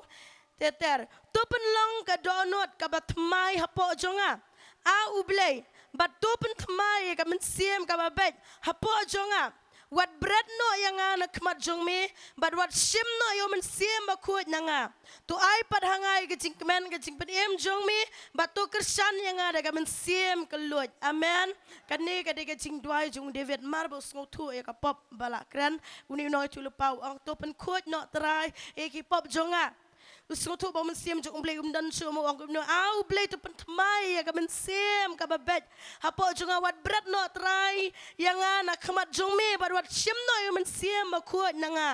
Ter ter. To pynlong ka dohnud kaba thymmai hapoh jong nga, A U Blei, bad to pynthymmai ïa ka mynsiem kaba beit hapoh jong nga. Wat bret noh ïa nga na khmat jong me, bad wat shim noh ïa u Mynsiem Bakhuid na nga. To ai pat ha nga ïa ka jingkmen ka jingpynim jong me, bad to kyrshan ïa nga da ka mynsiem kylluid. Amen. Kane ka dei ka jingduwai jong u David mar ba u sngewthuh ïa ka pop ba la kren. Une u nongïathuhlypa u ong, to pynkhuid noh Trai ïa ki pop jong nga. U sngewthuh ba u Mynsiem jong U Blei um don shuh, u ong kumno, A U Blei, to pynthymmai ïa ka mynsiem kaba beit hapoh jong nga, wat bret noh Trai ïa nga na khmat jong me, bad wat shim noh ïa u Mynsiem Bakhuid na nga.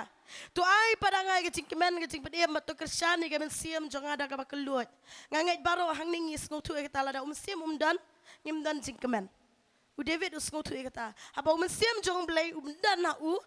To ai pat ha nga ïa ka jingkmen ka jingpynim, bad to kyrshan ïa ka mynsiem jong nga da kaba kylluid. Nga ngeit baroh hangne ngi sngewthuh ïa kata, lada u Mynsiem um don, ngim don jingkmen. U David u sngewthuh ïa kata. Haba u Mynsiem jong U Blei um don ha u,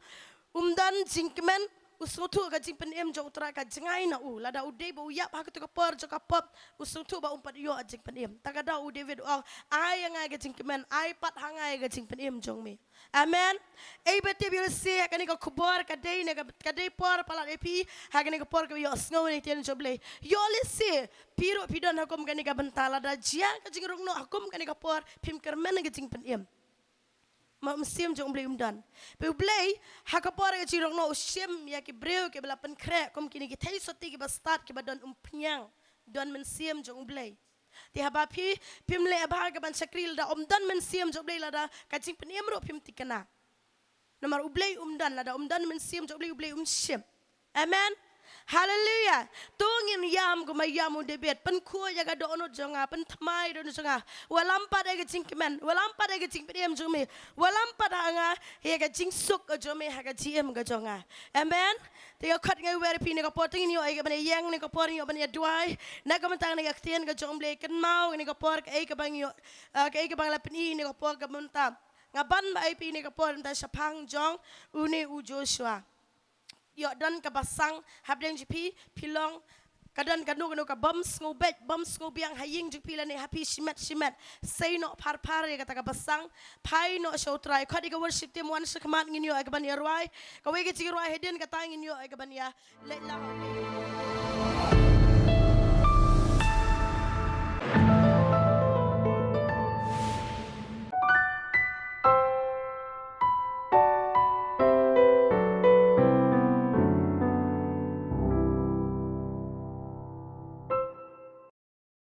um don jingkmen, u sngewthuh ka jingpynim jong U Trai ka jngai na u. Lada u dei ba u ïap ha kato ka por jong ka pop, u sngewthuh ba um pat ïoh jingpynim. Ta ka daw u David u ong, ai ha nga ïa ka jingkmen, ai pat ha nga ïa ka jingpynim jong me. Amen. Ei ba tip ïa lehse ha kane ka khubor ka dei ne ka, ka dei por palat ïa phi ha kane ka por kaba ïohsngew ïa ka ktien jong U Blei. Ïoh lehse phi ruh phi don ha kum kane ka bynta, lada jia ka jingrung noh ha kum kane ka por, phim kyrmen ka jingpynim. Ma u Mynsiem jong U Blei um don. Phi, U Blei ha ka por ka jingrung noh u shim ïa ki briew kiba la pynkhreh kum kine ki theisotti kiba stad kiba don umphniang, don Mynsiem jong U Blei. Te haba phi, phim leh bha ka ban shakri lada um don Mynsiem jong U Blei, lada ka jingpynim ruh phim thikna. Namar U Blei um don, lada um don Mynsiem jong U Blei, U Blei um shim. Amen. Haleluya. To ngin ïam kumba ïam u David, pynkhuid ïa ka dohnud jong nga, pynthymmai dohnud jong nga. Wat lam pat ïa ka jingkmen, wat lam pat ïa ka jingpynim jong me, wat lam pat ha nga ïa ka jingsuk ka jong me ha ka jingim ka jong nga. Amen. Te nga khot nga wer ïa phi ne ka por, te ngin ïoh ïa kaban ïeng ne ka por, ngin ïoh ban ïa duwai. Na ka bynta ne ka ktien ka jong U Blei, kynmaw ne ka por kaei kaba ngi ïoh, ah, kaei kaba nga la pyni ne ka por ka bynta. Nga ban ba ai phi ne ka por mynta shaphang jong une u Joshua. Ïoh don ka basang hapdeng jong phi, phi long, ka don kano kano ka bym sngewbeit, bym sngewbiang ha ïing jong phi lane ha phi shimet shimet. Sei noh phar phar ïa kata ka basang, phai noh sha U Trai. Khot ïa ka worship team wan sha khmat, ngin ïoh ïa kaban ïa rwai. Kawei ka jingrwai hadien kata ngin ïoh ïa kaban ïa leit lang.